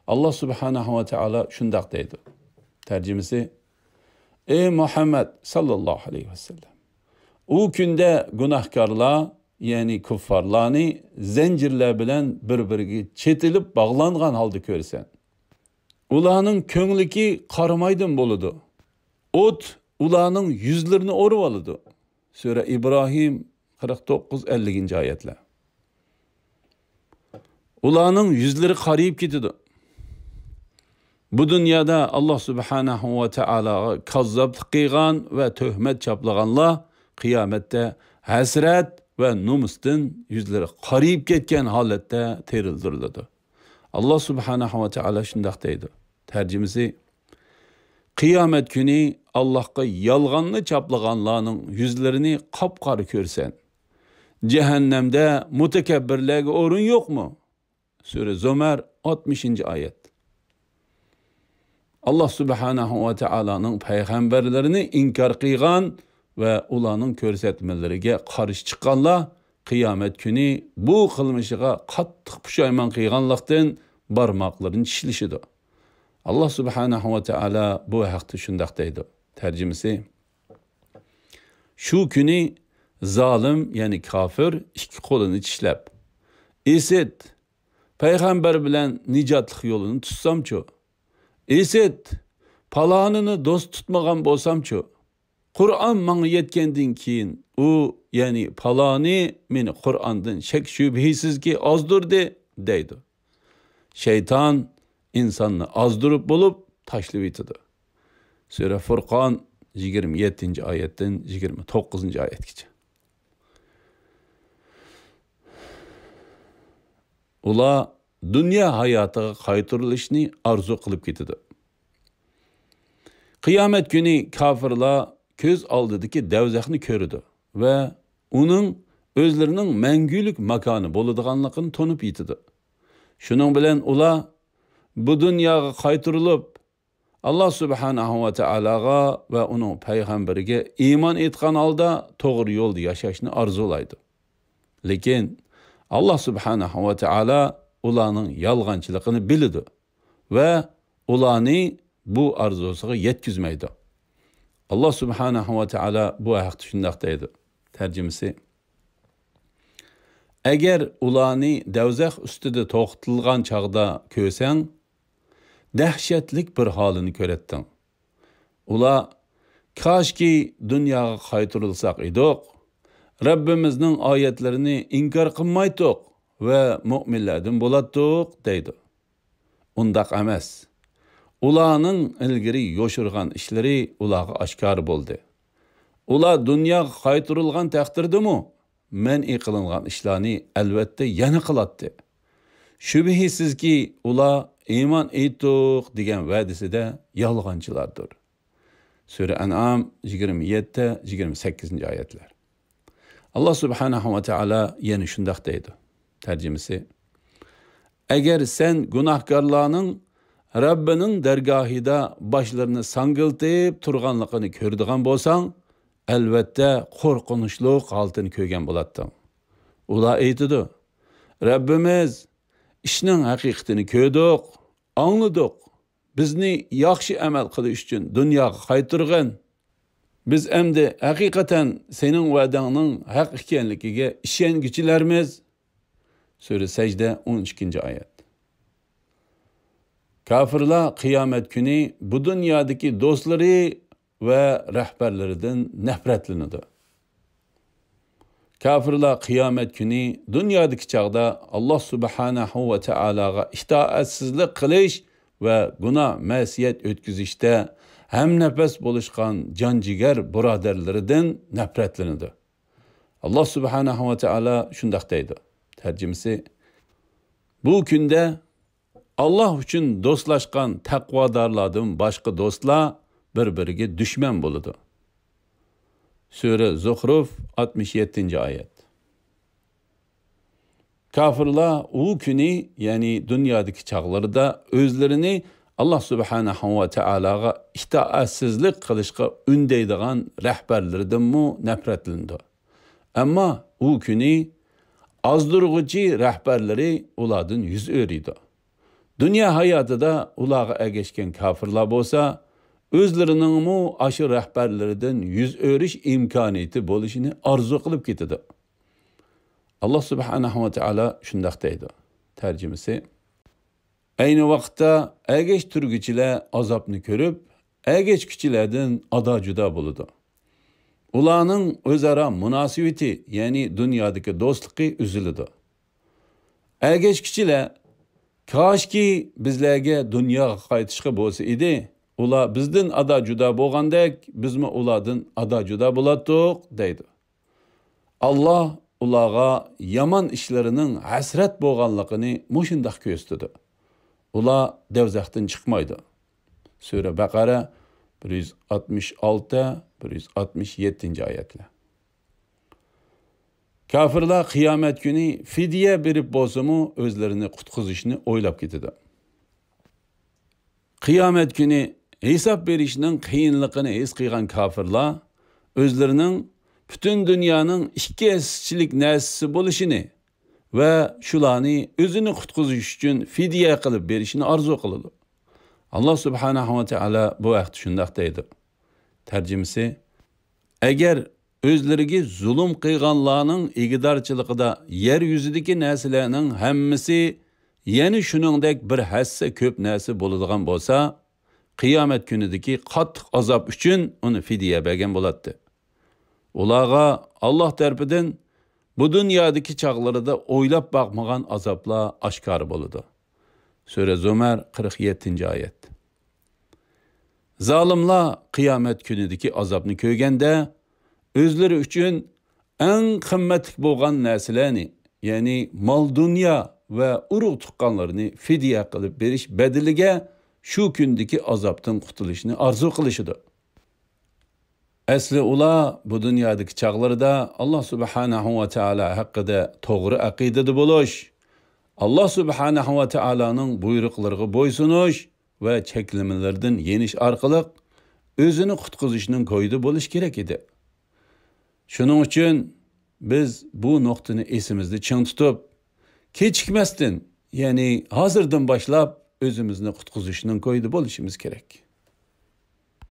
ئاللا سۇبھانەھۇ ۋە تائالا شۇنداق دەيدۇ. تەرجىمىسى، ئەي مۇھەممەد ساللاللاھۇ ئەلەيھى ۋەسەللەم، ئۇ كۈندە گۇناھكارلار، يەنى كۇففارلارنى زەنجىرلەر بىلەن بىر-بىرىگە چېتىلىپ باغلانغان ھالدا كۆرىسەن. ئۇلارنىڭ كۆڭلىكى قارامايدىن بولىدۇ. ئوت ئۇلارنىڭ يۈزلىرىنى ئورىۋالىدۇ. سۈرە ئىبراھىم، قىرىق توققۇز، ئەللىكىنچى ئايەتلەر. ئۇلارنىڭ يۈزلىرى قارىيىپ كېتىدۇ. بۇ دۇنيادا ئاللا سۇبھانەھۇ ۋە تائالاغا كاززاپلىق قىلغان ۋە تۆھمەت چاپلىغانلار قىيامەتتە ھەسرەت ۋە نومۇستىن يۈزلىرى قارىيىپ كەتكەن ھالەتتە تىرىلدۈرۈلىدۇ. ئاللا سۇبھانەھۇ ۋە تائالا شۇنداق دەيدۇ. تەرجىمىسى، قىيامەت كۈنى ئاللاھقا يالغاننى چاپلىغانلارنىڭ يۈزلىرىنى قاپقارا كۆرىسەن. جەھەننەمدە مۇتەكەببىرلەرگە ئورۇن يوقمۇ؟ سۈرە زۇمەر، ئاتمىشىنچى ئايەت. ئاللا سۇبھانەھۇ ۋە تائالانىڭ پەيغەمبەرلىرىنى ئىنكار قىلغان ۋە ئۇلارنىڭ كۆرسەتمىلىرىگە قارشى چىققانلار قىيامەت كۈنى بۇ قىلمىشىغا قاتتىق پۇشايمان قىلغانلىقتىن بارماقلىرىنى چىشلىشىدۇ. ئاللا سۇبھانەھۇ ۋە تائالا بۇ ھەقتە شۇنداق دەيدۇ. تەرجىمىسى: شۇ كۈنى زالىم، يەنى كاپىر ئىككى قولىنى چىشلەپ، ئىسىت، پەيغەمبەر بىلەن نىجاتلىق يولىنى تۇتسامچۇ؟ ئىسىت، پالانىنى دوست تۇتمىغان بولسامچۇ؟ قۇرئان ماڭا يەتكەندىن كېيىن ئۇ، يەنى پالانى مېنى قۇرئاندىن شەك-شۈبھىسىزكى ئازدۇردى، دەيدۇ. شەيتان ئىنساننى ئازدۇرۇپ بولۇپ تاشلىۋېتىدۇ. سۈرە فۇرقان، يىگىرمە يەتتىنچى ئايەتتىن يىگىرمە توققۇزىنچى ئايەتكىچە. ئۇلار دۇنيا ھاياتىغا قايتۇرۇلۇشنى ئارزۇ قىلىپ كېتىدۇ. قىيامەت كۈنى كاپىرلار كۆز ئالدىدىكى دەۋزەخنى كۆرىدۇ ۋە ئۇنىڭ ئۆزلىرىنىڭ مەڭگۈلۈك ماكانى بولىدىغانلىقىنى تونۇپ يېتىدۇ. شۇنىڭ بىلەن ئۇلار بۇ دۇنياغا قايتۇرۇلۇپ، ئاللا سۇبھانەھۇ ۋە تائالاغا ۋە ئۇنىڭ پەيغەمبىرىگە ئىمان ئېيتقان ھالدا توغرا يولدا ياشاشنى ئارزۇلايدۇ. لېكىن ئاللا سۇبھانەھۇ ۋە تائالا ئۇلارنىڭ يالغانچىلىقىنى بىلىدۇ ۋە ئۇلارنى بۇ ئارزۇسىغا يەتكۈزمەيدۇ. ئاللا سۇبھانەھۇ ۋە تائالا بۇ ھەقتە شۇنداق دەيدۇ. تەرجىمىسى: ئەگەر ئۇلارنى دەۋزەخ ئۈستىدە توختىتىلغان چاغدا كۆرسەڭ، دەھشەتلىك بىر ھالىنى كۆرەتتىڭ. ئۇلار: «كاشكى دۇنياغا قايتۇرۇلساق ئىدۇق، رەببىمىزنىڭ ئايەتلىرىنى ئىنكار قىلمايتتۇق ۋە مۆمىنلەردىن بولاتتۇق» دەيدۇ. ئۇنداق ئەمەس. ئۇلارنىڭ ئىلگىرى يوشۇرغان ئىشلىرى ئۇلارغا ئاشكارا بولدى. ئۇلار دۇنياغا قايتۇرۇلغان تەقدىردىمۇ، مەنئى قىلىنغان ئىشلارنى ئەلۋەتتە يەنە قىلاتتى. شۈبھىسىزكى، ئۇلار «ئىمان ئېيتتۇق» دېگەن ۋەدىسىدە يالغانچىلاردۇر. سۈرە ئەنئام، يىگىرمە يەتتە، يىگىرمە سەككىزىنچى ئايەتلەر. ئاللا سۇبھانەھۇ ۋە تائالا يەنە شۇنداق دەيدۇ. تەرجىمىسى: ئەگەر سەن گۇناھكارلارنىڭ رەببىنىڭ دەرگاھىدا باشلىرىنى ساڭگىلىتىپ تۇرغانلىقىنى كۆرىدىغان بولساڭ، ئەلۋەتتە قورقۇنچلۇق ھالىتىنى كۆرگەن بولاتتىڭ. ئۇلار ئېيتىدۇ: «رەببىمىز، ئىشنىڭ ھەقىقىتىنى كۆردۇق، ئاڭلىدۇق. بىزنى ياخشى ئەمەل قىلىش ئۈچۈن دۇنياغا قايتۇرغىن. بىز ئەمدى ھەقىقەتەن سېنىڭ ۋەدەڭنىڭ ھەق ئىكەنلىكىگە ئىشەنگۈچىلەرمىز.» سۈرە سەجدە، ئون ئىككىنچى ئايەت. كاپىرلار قىيامەت كۈنى بۇ دۇنيادىكى دوستلىرى ۋە رەھبەرلىرىدىن نەپرەتلىنىدۇ. كاپىرلار قىيامەت كۈنى دۇنيادىكى چاغدا ئاللا سۇبھانەھۇ ۋە تائالاغا ئىتائەتسىزلىك قىلىش ۋە گۇناھ، مەسىيەت ئۆتكۈزۈشتە ھەمنەپەس بولۇشقان جان-جىگەر بۇرادەرلىرىدىن نەپرەتلىنىدۇ. ئاللا سۇبھانەھۇ ۋە تائالا شۇنداق دەيدۇ. تەرجىمىسى: بۇ كۈندە ئاللا ئۈچۈن دوستلاشقان تەقۋادارلاردىن باشقا دوستلار بىر-بىرىگە دۈشمەن بولىدۇ. سۈرە زۇخرۇف، ئاتمىش يەتتىنچى ئايەت. كاپىرلار ئۇ كۈنى، يەنى دۇنيادىكى چاغلىرىدا ئۆزلىرىنى ئاللا سۇبھانەھۇ ۋە تائالاغا ئىتائەتسىزلىك قىلىشقا ئۈندەيدىغان رەھبەرلىرىدىنمۇ نەپرەتلىنىدۇ. ئەمما ئۇ كۈنى ئازدۇرغۇچى رەھبەرلىرى ئۇلاردىن يۈز ئۆرۈيدۇ. دۇنيا ھاياتىدا ئۇلارغا ئەگەشكەن كاپىرلار بولسا، ئۆزلىرىنىڭمۇ ئاشۇ رەھبەرلىرىدىن يۈز ئۆرۈش ئىمكانىيىتى بولۇشىنى ئارزۇ قىلىپ كېتىدۇ. ئاللا سۇبھانەھۇ ۋە تائالا شۇنداق دەيدۇ. تەرجىمىسى: ئەينى ۋاقىتتا ئەگەشتۈرگۈچىلەر ئازابنى كۆرۈپ، ئەگەشكۈچىلەردىن ئادا-جۇدا بولىدۇ. ئۇلارنىڭ ئۆزئارا مۇناسىۋىتى، يەنى دۇنيادىكى دوستلۇقى ئۈزۈلىدۇ. ئەگەشكۈچىلەر: «كاشكى بىزلەرگە دۇنياغا قايتىشقا بولسا ئىدى، ئۇلار بىزدىن ئادا-جۇدا بولغاندەك، بىزمۇ ئۇلاردىن ئادا-جۇدا بولاتتۇق» دەيدۇ. ئاللا ئۇلارغا يامان ئىشلىرىنىڭ ھەسرەت بولغانلىقىنى مۇشۇنداق كۆرسىتىدۇ. ئۇلار دەۋزەختىن چىقمايدۇ. سۈرە بەقەرە، بىر يۈز ئاتمىش ئالتە، بىر يۈز ئاتمىش يەتتىنچى ئايەتلەر. كاپىرلار قىيامەت كۈنى فىدىيە بېرىپ بولسىمۇ ئۆزلىرىنى قۇتقۇزۇشنى ئويلاپ كېتىدۇ. قىيامەت كۈنى ھېساب بېرىشنىڭ قىيىنلىقىنى ھېس قىلغان كاپىرلار ئۆزلىرىنىڭ پۈتۈن دۇنيانىڭ ئىككى ھەسسىچىلىك نەرسىسى بولۇشىنى ۋە شۇلارنى ئۆزىنى قۇتقۇزۇش ئۈچۈن فىدىيە قىلىپ بېرىشىنى ئارزۇ قىلىدۇ. ئاللا سۇبھانەھۇ ۋە تائالا بۇ ھەقتە شۇنداق دەيدۇ. تەرجىمىسى، ئەگەر ئۆزلىرىگە زۇلۇم قىلغانلارنىڭ ئىگىدارچىلىقىدا يەر يۈزىدىكى نەرسىلەرنىڭ ھەممىسى يەنە شۇنىڭدەك بىر ھەسسە كۆپ نەرسە بولىدىغان بولسا، قىيامەت كۈنىدىكى قاتتىق ئازاب ئۈچۈن ئۇنى فىدىيە بەرگەن بولاتتى. ئۇلارغا ئاللا تەرىپىدىن بۇ دۇنيادىكى چاغلىرىدا ئويلاپ باقمىغان ئازابلار ئاشكارا بولىدۇ. سۈرە زۇمەر، قىرىق يەتتىنچى ئايەت. زالىملار قىيامەت كۈنىدىكى ئازابنى كۆرگەندە، ئۆزلىرى ئۈچۈن ئەڭ قىممەتلىك بولغان نەرسىلەرنى، يەنى مال-دۇنيا ۋە ئۇرۇق-تۇغقانلىرىنى فىدىيە قىلىپ بېرىش بەدىلىگە شۇ كۈندىكى ئازابتىن قۇتۇلۇشنى ئارزۇ قىلىشىدۇ. ئەسلى ئۇلار بۇ دۇنيادىكى چاغلىرىدا ئاللا سۇبھانەھۇ ۋە تائالا ھەققىدە توغرا ئەقىدىدە بولۇش، ئاللا سۇبھانەھۇ ۋە تائالانىڭ بۇيرۇقلىرىغا بويسۇنۇش ۋە چەكلىمىلىرىدىن يېنىش ئارقىلىق ئۆزىنى قۇتقۇزۇشنىڭ كويىدا بولۇش كېرەك ئىدى. شۇنىڭ ئۈچۈن بىز بۇ نۇقتىنى ئېسىمىزدە چىڭ تۇتۇپ، كېچىكمەستىن، يەنى ھازىردىن باشلاپ ئۆزىمىزنى قۇتقۇزۇشنىڭ كويىدا بولۇشىمىز كېرەك.